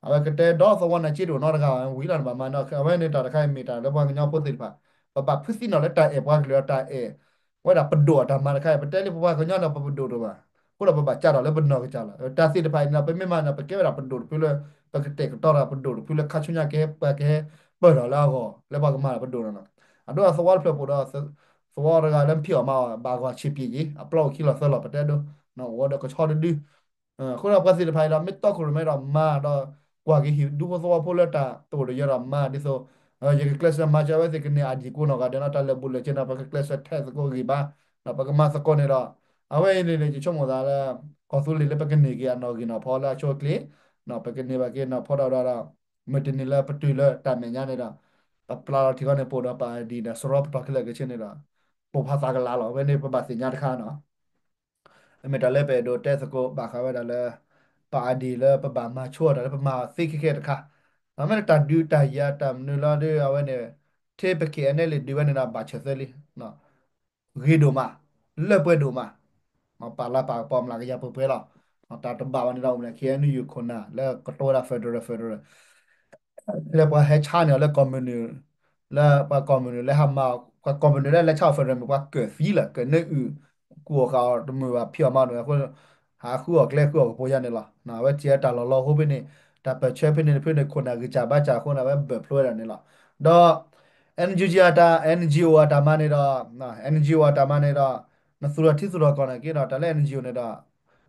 အဝဲကတဲဒီသဝီန့ၣ် က့တအိၣ်နီတဂၤဝံၤလီၤ နဘၣ်မၤန့ၣ် အဝဲန့ၣ်တၢ်တခါအံၤမ့ၢ်တၢ်လၢပှၤကညီဖိသ့ၣ်တဖၣ် ပဘၣ်ဖုးသံနီၣ်လၢတၢ်အဲၣ်ပှၤကလုာ် တၢ်အဲၣ်ဝဲဒၣ်ပဒိၣ်အတၢ်မၤတခါအံၤ ပတဲလၢပပှၤကညီန့ၣ် ပပဒိၣ်တအိၣ်ဘၣ်. အဃိဒီးပဘၣ်ကးထီၣ်လၢပနီၢ်ကစၢ်လီၤ. တၢ်သ့ၣ်တဖၣ်အံၤန့ၣ်ဒီး ပမ့ၢ်မၤန့ၣ် ပကဲဝဲဒၣ်ပဒိၣ်တဖုလၢ ပကတဲာ်ကတီၤတၢ်ပဒိၣ်တဖုလၢခါဆူညါကဟဲပှၤကဟဲပၢၢ်ထီၣ်လၢအဂီၢ် လၢပှၤကမၤတၢ်ပဒိၣ်န့ၣ်လီၤ. အဒိသဝီတဖျၢၣ်ပူၤဒီး သဝီတဂၤလၢမ့ၢ်ဖံးအီၣ်မၤအီၣ် ဘၣ်ဂီၢ်ဆံးပျ့ၤယံၤ အပျီအိၣ်ခံလီၤသၢလီၤ ပတဲဒိ အိၣ်ဝဲဒီးကဆီတဒု အဃိဒီးပှၤသ့ၣ်တဖၣ်အံၤဒီး မ့ၢ်တီခိၣ်ရိၣ်မဲဒီးမၤဒီး ကွၢ်က့ၤဟံၣ်ဒူဖိသဝီဖိလၢတၢ်တအိၣ်တယၢၤဒီးမၤ ဒ်သိး ယကကျဲးစၢးမၤစၢၤအဝဲသ့ၣ်ကန့ၢ် ID ကိးနီၢ်ဂၤဒဲးနီၤ တၢ်လၢာ်ဘူၣ်လၢာ်စ့န့ၣ် ပကကျဲးစၢးထဲသိးကိးဂံၢ်ဘါ ဒီးပကမၤသကိးန့ၣ်ဒီး အဝဲအံၤန့ၣ်န့ၣ် ယဆိကမိၣ်သးလၢ ကီၢ်သူလ့ၤလၢပကန့ၢ်က့ၤအနီၣ်ဂံၢ်နီၣ်ဖီလၢအဆိအချ့ ပကန့ၢ်ဘၣ်က့ၤနီၣ်ဖီဒီးဒီး မုၢ်တနံၤလၢပတုၤလၢတၢ်မဲာ်ညါန့ၣ်ဒီး ပပျၢ်လီၤထံဃီန့ၣ် ပအိၣ်ဒီးပ ID ဒီး စရီပတီၢ်ခဲလၢာ်ခဲဆ့န့ၣ်ဒီး ပိာ်ဖးသးကလၤလီၤ. အဝဲန့ၣ်ပဘၣ်သ့ၣ်ညါတခါနီၤ မ့ၢ်တၢ်လၢပအဲၣ်ဒိးတဲသကိးဘၣ်ဃးဝဲဒၣ်လၢ ပ ID လၢပဘၣ်မၤဆိအီၤတၢ်လၢပမၤသ့ခဲခဲတခါ မ့ၢ်တၢ်ဒုးတၢ်ယၤတၢ်မနုၤလီၤဒီး အဝဲန့ၣ် ထဲပက့ၤအနဲလံာ်ဒုးဝဲန့ၣ်ဒီး ဘၣ်ဆၢၣ်သၢလံ ဂ့ၤဒိၣ်မး လၢပှဲၤဒိၣ်မး ပာ်လၤပာ်ကပီၤမျးကယၤပှဲၤပှဲၤလီၤ. တၢ်တဘၣ်ဘၣ်န့ၣ်ဒီး အိၣ်န့ၣ် KNU ခိၣ်နၢ် လၢကတိၤဝဲဒၣ် federal federal လၢပှၤဟဲဆါန့ၢ်အီၤလၢကီၢ်မုၢ်နုာ် လၢပှၤကီၢ်မုၢ်နုာ်လၢဟးမၤ ပှၤကီၢ်မုၢ်နုာ်လၢလဲၤဆါအီၤ federal မ့ၢ်ပှၤကၢၣ်သံလၢာ် ကနၢအုၣ် ကူၣ်အီၣ်ဃာ်အီၤတမုာ်ဘၣ် ဖံးအီၣ်မၤအီၤန့ၣ် အဃိ ဟးဃုအီၣ်ကျဲဃုအီၣ်ကပီၤယါန့ၣ်လီၤ. အဝဲစံးတၢ်လီၢ်လီၤဟိဖဲန့ၣ် တၢ်ပၢၢ်ဆၢဖဲန့ၣ်တဖုန့ၣ် ခိၣ်နၢ်ဂံၢ်စၢ်ဘါစၢ်အဃိန့ၣ် အဝဲဘၢၣ်ဖျိဝဲဒၣ်န့ၣ်လီၤ. ဒီး NUG အတၢ် NGO အတၢ်မၤန့ၣ်ဒီး NGO အတၢ်မၤန့ၣ်ဒီး နသူၣ်ထီၣ်ထံသူၣ်ထီၣ်ကီၢ်န့ၣ်က့ဒီး တၢ်လၢ NGO န့ၣ်ဒီး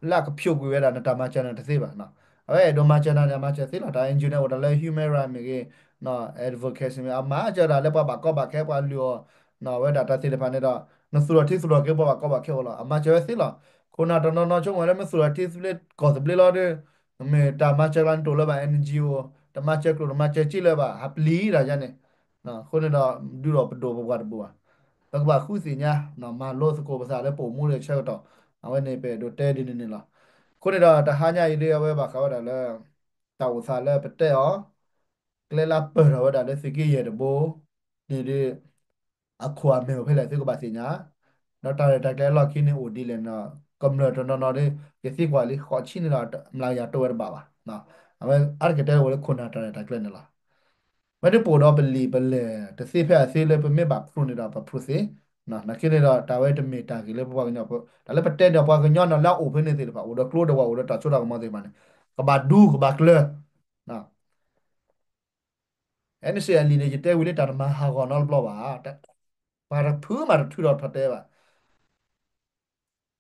လၢအကဖျိးကွံာ်ဝဲဒၣ်နတၢ်မၤစၢၤန့ၣ်တသ့ဘၣ်. အဝဲအဲၣ်ဒိးမၤစၢၤနၤန့ၣ် အမၤစၢၤသ့လီၤ. တၢ် NGO န့ၣ်အိၣ်ဒီးလၢ human right မ့ၢ်ဂ့ၤ, advocacy မ့ၢ် အမၤစၢၤဒၣ်လၢပှၤဘၣ်ကီဘၣ်ခဲ ပှၤလုၢ်အီၣ် ဝဲဒၣ်တၢ်သ့ၣ်တဖၣ်န့ၣ်ဒီး နသူၣ်ထီၣ်ထံသူၣ်ထီၣ်ကီၢ် ပှၤဘၣ်ကီဘၣ်ခဲအိၣ်လီၤ. အမၤစၢၤဝဲသ့လီၤ. ခိၣ်နၢ်တနီၤနီၤဆိကမိၣ်လၢမ့ၢ်သူၣ်ထီၣ်ထံသဘျ့ကီၢ်သဘျ့လီၤဒီး မ့ၢ်တၢ်မၤစၢၤကျါန့ၣ်တအိၣ်လၢၤဘၣ်. NGO တမၤစၢၤကျိာ်တမၤစၢၤစ့လၢၤဘၣ် ဟးပျံၤတၢ်ယါန့ၣ်. အဃိန့ၣ်ဒီး ဒုးဒီးပဒိၣ်ပပှၢ်တဘူၣ်ဘၣ်. ပကဘၣ်ဃုသ့ၣ်ညါ မၤလိသကိးပသးလၢပအိၣ်မူလၢဆၢကတီၢ် အဝဲန့ၣ်ပအဲၣ်ဒိးတဲဒ်န့ၣ်န့ၣ်လီၤ. အဃိန့ၣ်ဒီးတဟါညါအံၤဒ်အဝဲဘၣ်ဃးဝဲဒၣ်လၢ တၢ်အိၣ်သးလၢပတဲအီၤ ကျဲလၢပၢၢ်ထီၣ်ဝဲဒၣ်လၢသုးက့ယဲၢ်တဘိ န့ၣ်ဒီး အခိၣ်အမဲာ်အိၣ်ဖဲလဲၣ်သုကဘၣ်သ့ၣ်ညါ, ဒီးတၢ်ရဲၣ်တၢ်ကျဲၤအလီၢ်ခံန့ၣ်အိၣ်ဒ်လဲၣ်န့ၣ်ဒီး ကမျၢၢ်တနီၤနီၤဒီး ယသံကွၢ်လံ ဃိးဆံန့ၣ်ဒီး မျးကယၤတိဝဲတဘၣ်ဘၣ်. အဝဲအါတက့ၢ်တဲဝဲလၢခိၣ်နၢ်တၢ်ရဲၣ်တၢ်ကျဲၤန့ၣ်လီၤ. ဝဲဒၣ်ပအိၣ်ဒီးပလံာ်ပလဲၢ်တသ့ဖဲအသ့လၢပမ့ၢ်ဘၣ်ဖုးန့ၣ်ဒီး ပဖုးသ့, နာ်က့န့ၣ်ဒီး တၢ်ဝဲတမ့ၢ်တၢ်ဂ့ၢ်လၢပပှၤကညီဖိ တၢ်လၢပတဲန့ၣ်ဒီးပှၤကညီန့ၣ်လၢအအိၣ်ဖဲန့ၣ်သ့ၣ်တဖၣ် အိၣ်ဒီးကျိဒီးဝဲ အိၣ်ဒီးတၢ်စိတၢ်ကမီၤသ့ၣ်တဖၣ်န့ၣ် ကဘၣ်ဒူကဘၣ်ကျၢၤ NCA အလံာ်န့ၣ် ယတဲဝံၤလၢတၢ်တမၤဟးဂီၤနီတဘျီဘၣ်. ပှၤတဖုမးတထုးထီၣ်ထီၣ်တဲဘၣ်.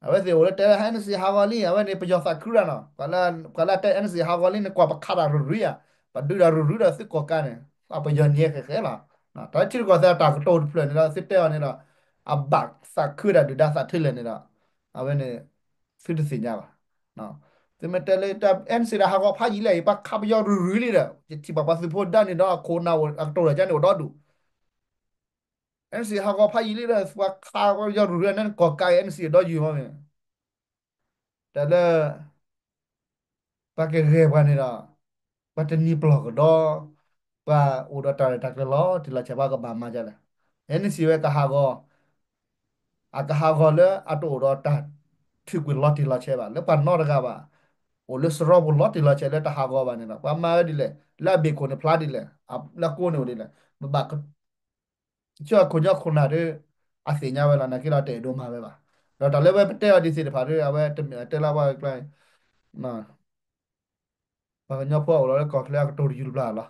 အဝဲသ့ၣ်အိၣ်လၢတဲလၢ NCA ဟးဂီၤလံ အဝဲန့ၣ် ပယီၤသးခုရၣ်နီၤ. ပှၤလၢတဲ NCA ဟးဂီၤလံန့ၣ် ကွၢ်ပခးတၢ်ရူၤရူၤဧါ, ပဒုးတၢ်ရူၤရူၤဒီးသုကိးကါန့ၣ် ပယီၤနံၤဃဲးဃဲးလီၤ. တၢ်လၢထံတကီၢ်သဲးအတၢ်ကတိၤတဖျၢၣ်န့ၣ်ဒီး သုတဲအီၤန့ၣ်ဒီး အဘၣ်သးခုဒၣ်ဒုၣ်ဒါသးထဲလဲၣ်န့ၣ်ဒီး အဝဲန့ၣ် သုတသ့ၣ်ညါဘၣ်. သုမ့ၢ်တဲလၢ NCA တၢ်ဟးဂီၤဖးယံာ်လံအံၤ ပှၤခးပယီၤရူၤရူၤလံဒီး ယထံၣ်ဘၣ်ပှၤသုးဖိဒါန့ၣ်ဒီး အခိၣ်နၢ်အိၣ်အကတိၤတၢ်ကါန့ၣ်အိၣ်ဒီဒူၣ် NCA ဟးဂီၤဖးယံာ်လံဒီး ပှၤခးပယီၤရူၤရူၤန့ၣ် ကိးကါအံၤ NCA ဒီးယုၢ်မ့ၢ် တၢ်လၢ ပှၤကဂဲၤပှၤန့ၣ်ဒီး ပှၤတနံၤပျီၢ်ကဒီး ပှၤအိၣ်ဒီးတၢ်ရဲၣ်တၢ်ကျဲၤလီၤတံၢ်လီၤဆဲး ပှၤကဘၣ်မၤဒ်လဲၣ်. NCA ဝဲကဟးဂီၤ အကဟးဂီၤလၢအတအိၣ်ဒီးတၢ်ထုးကွံာ်လီၤတံၢ်လီၤဆဲးဘၣ် လၢပှၤနီတဂၤဘၣ် အိၣ်လၢစရီပူၤလီၤတံၢ်လီၤဆဲးလၢတဟးဂီၤဘၣ်န့ၣ်ဒီး ပှၤမၤဝဲဒ်လဲၣ် လၢအဘ့ၣ်ခိၣ်န့ၣ်ဖျါဒ်လဲၣ် လၢအကိးန့ၣ်အိၣ်ဒ်လဲၣ် ပဘၣ် ကစၢၢ်ခိၣ်ညီခိၣ်နၢ်ဒီး အသ့ၣ်ညါဝဲလီၤ နာ်က့ဒီးတအဲၣ်ဒိးမၤဝဲဘၣ်. ဒီးတၢ်လၢဝဲပတဲအီၤဒ်သ့ၣ်တဖၣ်ဒီး အဝဲတမ့ၢ်တဲလၢပှၤကျါ ပှၤကညီဖိအိၣ်လီၤလၢကီၢ်ချၢအကတိၤတယူၢ်တဘျီလီၤ.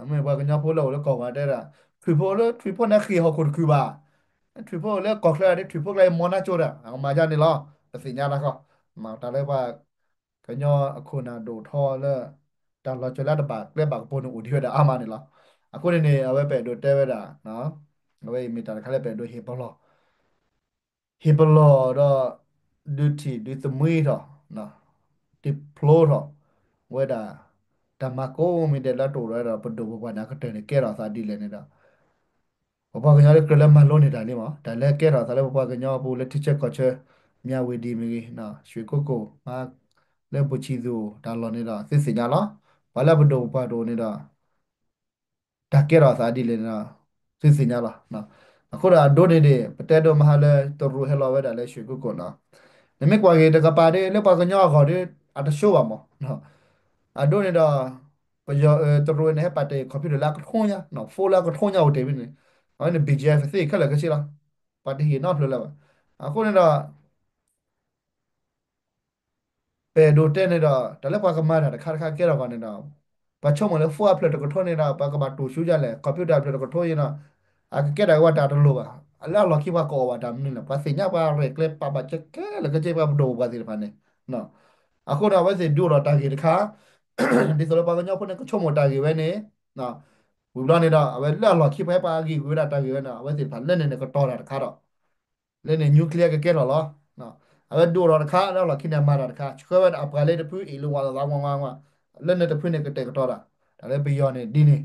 မ့ၢ်ပှၤကညီဖိလၢအိၣ်လၢကီၢ်ဝဲတဲဒၣ် ထွံၣ်ဖိလၢထွံၣ်ဖိန့ၣ်ဃ့ၢ်ဟီၣ်ခိၣ်တခုဘၣ်. ထွံၣ်ဖိလၢကီၢ်ချၢဒီး ထွံၣ်ဖိကျါအံၤမီၤနါကၠိတၢ် အကမၤဒ်န့ၣ်လီၤ. ပသ့ၣ်ညါတၢ်ဃီ တၢ်လၢပှၤကညီအခိၣ်နၢ်ဒိၣ်ထီလၢ တၢ်လီၤစၢၤလၢတဘၣ်ကျဲဘၣ်ကပိၤန့ၣ်အိၣ်ဒံးဝဲဒၣ်အါမးန့ၣ်လီၤ. အဃိန့ၣ်န့ၣ် အဝဲပအဲၣ်ဒိးတဲဝဲဒၣ် အဝဲအံၤမ့ၢ်တၢ်တခါလၢပအဲၣ်ဒိးဟ့ၣ်ပလီၢ် ဟ့ၣ်ပလီၢ်ဒီး ဒုးထံၣ်ဒုးသမံထီၣ် ဒုးဖျိထီၣ်ဝဲဒၣ် တၢ်မၤကိးမံၤဒဲးလၢတအိၣ်ဒီးပဒိၣ်ပပှၢ်န့ၣ် အကတၢၢ်န့ၣ်ကဲထီၣ်သးဒ်လဲၣ်န့ၣ်ဒီး ပပှၤကညီလၢကြၢးလၢမၤလိန့ၢ်တၢ်လံမး တၢ်လၢကဲထီၣ်သးလၢပပှၤကညီပူၤလၢထံဆၢကီၢ်ဆၢ မၠၣ်ဝတံၤမ့ၢ်ဂ့ၤ ရွှေကုက္ကို မၤလၢဘူၣ်ဆံးသူၣ်တၢ်လီၢ်န့ၣ်ဒီး သုသ့ၣ်ညါလီၤ. ပှၤလၢပဒိၣ်ပပှၢ်တအိၣ်န့ၣ်ဒီး တၢ်ကဲထီၣ်သးဒ်လဲၣ်န့ၣ်ဒီး သုသ့ၣ်ညါလီၤ. အဃိဒီးအဒိန့ၣ်န့ၣ် ပတဲဒိၣ်မးဟါလၢတရူးဟဲလီၤဝဲဒၣ်လၢရွှေကုက္ကိုနီၤ နမ့ၢ်ကွၢ်က့ၤတကပၤဒီး လၢပှၤကညီအဂီၢ်ဒီး အတဆိဘၣ်မး အဒိန့ၣ်ဒီး ပယီၤတရူးန့ၣ် ဟဲပာ်တ့ၢ် computer လၢအကထိညါ phone လၢအကထိညါအိၣ်တ့ၢ်ဖဲန့ၣ် အဝဲန့ၣ် ဘီၣ်ကၠဲ သ့ခဲလၢာ်ခဲဆ့လီၤ. ပှၤတဟ့ၣ်နီတဖျၢၣ်လၢၤဘၣ်. အဃိန့ၣ်ဒီး ပအဲၣ်ဒိးတဲန့ၣ်ဒီး တၢ်လၢပှၤကမၤတၢ်တခါတခါကဲထီၣ်ဂီၢ်န့ၣ်ဒီး ပှၤဆိကမိၣ်လၢ phone အဖျၢၣ်တကထိန့ၣ်ဒီး ပှၤကဘၣ်တူၢ်ဆူယလဲၣ် computer အဖျၢၣ်တကထိအံၤဒီး အကကဲတၢ်ကဝဲတၢ်တလိၣ်ဘၣ်. လၢအလီၢ်ခံပှၤကအိၣ်ဘၣ်တၢ်မနုၤလဲၣ် ပှၤသ့ၣ်ညါပှၤရဲၣ်ကျဲၤပာ်ဘၣ်ကဲကဲလၢာ်ခဲဆ့ပှၤပဒိၣ်ပပှၢ်သ့ၣ်တဖၣ်န့ၣ် အဃိန့ၣ် အဝဲသ့ၣ်ဒုးအိၣ်ဒီးတၢ်ဂ့ၢ်တခါ ဒ်သိးလၢပှၤကညီဖိန့ၣ် ကဆိကမိၣ်တၢ်ဂ့ၢ်ဝဲန့ၣ် ဝံၤဘျီန့ၣ်ဒီး အဝဲလၢအလီၢ်ခံပှၤဟဲပှၤအဂ့ၢ်ကွံာ်ဝဲဒၣ်တၢ်ဂ့ၢ်ဝဲန့ၣ် အဝဲသ့ၣ်တဖၣ်လၢန့ၣ်န့ၣ်ကတီၤတၢ်တခါဒီး လၢန့ၣ် nuclear ကကဲထီၣ်လီၤ. အဝဲဒုးအိၣ်ဒီးတခါ လၢအလီၢ်ခံန့ၣ်အမၤတၢ်တခါ ဆှၢဝဲဒၣ်အပှၤလၢတဖုအ့ၣ်လိာ်ဝီလိာ်သးဝါဝါဝါ လၢန့ၣ်တဖုန့ၣ်ကတဲာ်ကတီၤတၢ် တၢ်လၢပယီၤန့ၣ်ဒ်န့ၣ်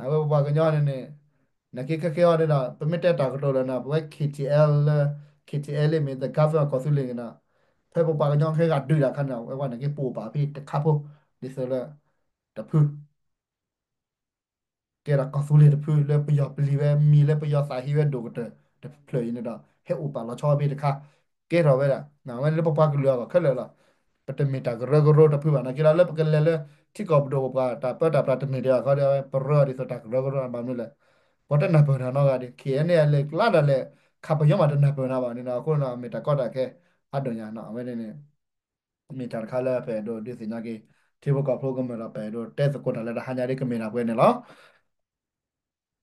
အဝဲပပှၤကညီန့ၣ်န့ၣ် နာ်က့ခဲခဲအံၤန့ၣ်ဒီး ပမ့ၢ်တဲတၢ်ကတိၤလၢန့ၣ် ပဝဲ K T L လၢ K T L လၢမ့ၢ် the government ကီၢ်သူလ့ၤန့ၣ်ဒီး ဖဲပပှၤကညီခဲဂၤဒုးတၢ်ခါန့ၣ် အဝဲပှၤနာ်က့ပအိၣ်ပာ်ဖဲတခါဖိ ဒ်သိးလၢ တဖု ကဲဒၣ်ကီၢ်သူလ့ၤတဖုလၢပယီၤပျံၤဝဲမံၤလၢပယီၤသးဟ့ဝဲဒိၣ်ကတၢၢ်တဖျၢၣ်အံၤန့ၣ်ဒီး ဟဲအိၣ်ပာ်လီၤဆီဖဲတခါ ကဲထီၣ်ဝဲဒၣ် အဝဲန့ၣ်လၢပပှၤကလုာ်အဂီၢ်ခဲလၢာ်လီၤ. ပတမ့ၢ်တၢ်ကရၢကရိတဖုဘၣ် နာ်က့ဒီးလၢပကလဲၤလၢထံကီၢ်ပဒိၣ်ပပှၢ်တၢ်ပၢတၢ်ပြးတမ့ၢ်တဂၤဃီဒီး အဝဲပရၢအီၤဒ်သိးတၢ်ကရၢကရိဘၣ်မနုၤလဲၣ် ပှၤတနၢ်ပၢၢ်နၤနီတဂၤဒံး K N A လဲၤကျါဒၣ်လဲာ် ခးပယီၤမးတနၢ်ပၢၢ်နၤဘၣ်န့ၣ်ဒီး အဃိန့ၣ်ဒီး မ့ၢ်တၢ်ကီတၢ်ခဲအါဒိၣ်ညါ အဝဲန့ၣ်န့ၣ် မ့ၢ်တၢ်တခါလၢပအဲၣ်ဒိးဒုးသ့ၣ်ညါက့ၤ ထံ ထံဖိကီၢ်ဖိကမၢၢ်ဒီး ပအဲၣ်ဒိးတဲသကိးတၢ်လၢတဟါညါဒ်ကမ့ၢ်ဒၣ်ပှဲၤန့ၣ်လီၤ.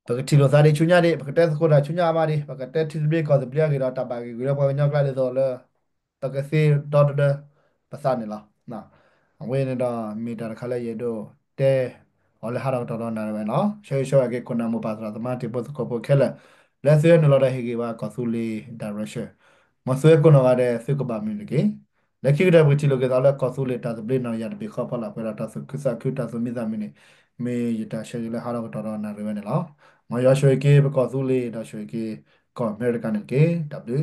ပကထံၣ်လိာ်သးဒံးဆူညါဒံး, ပကတဲသကိးတၢ်ဆူညါအါမးဒံး, ပကတဲထံသဘျ့ကီၢ်သဘျ့အဂ့ၢ်ဒီး တၢ်ဘၣ်ဂ့ၢ်ဂုာ်လၢပှၤကညီကျါဒ်သိးလၢ ပကသ့ဒီသဒၢပသးန့ၣ်လီၤ. အဝဲန့ၣ်ဒီးမ့ၢ်တၢ်တခါလၢယအဲၣ်ဒိးတဲအီၤလၢဟါဒီးကတီၢ်ဒီးနၣ်ရံၣ်ဝဲန့ၣ်လီၤ. ဆၢဂ့ၤဆၢဝါက့ၤ ခိၣ်နၢ်မိၢ်ပၢ်သရၣ်သမါတံၤဖိသကိးဖိခဲလၢာ် လၢသုဟဲနုာ်လီၤဒီးဟ့ၣ်ဂံၢ်ဘါကီၢ်သူလ့ၤ direction, မ်သုဟဲကိးနီၢ်ဂၤဒဲး သုကဘၣ်မုာ်တက့ၢ်. လၢခံကတၢၢ် ပကထံၣ်လိာ်က့ၤသးလၢ ကီၢ်သူလ့ၤတၢ်သဘျ့နီၢ်ယၤတဘ့ၣ်ဃီဖီလာ်ပှဲၤဒီးတၢ်သူၣ်ခုသးခု တၢ်သူၣ်မံသးမုာ်န့ၣ် မ့ၢ်ယတၢ်ဆၢဂ့ၤလၢဟါဒီးကတီၢ်ဒီးနၣ်ရံၣ်ဝဲန့ၣ်လီၤ. မ်ယွၤဆိၣ်ဂ့ၤက့ၤပကီၢ်သူလ့ၤ ဒီးဆိၣ်ဂ့ၤက့ၤကီၢ်အမဲရကၤန့ၣ်တက့ၢ်. တၢ်ဘျုး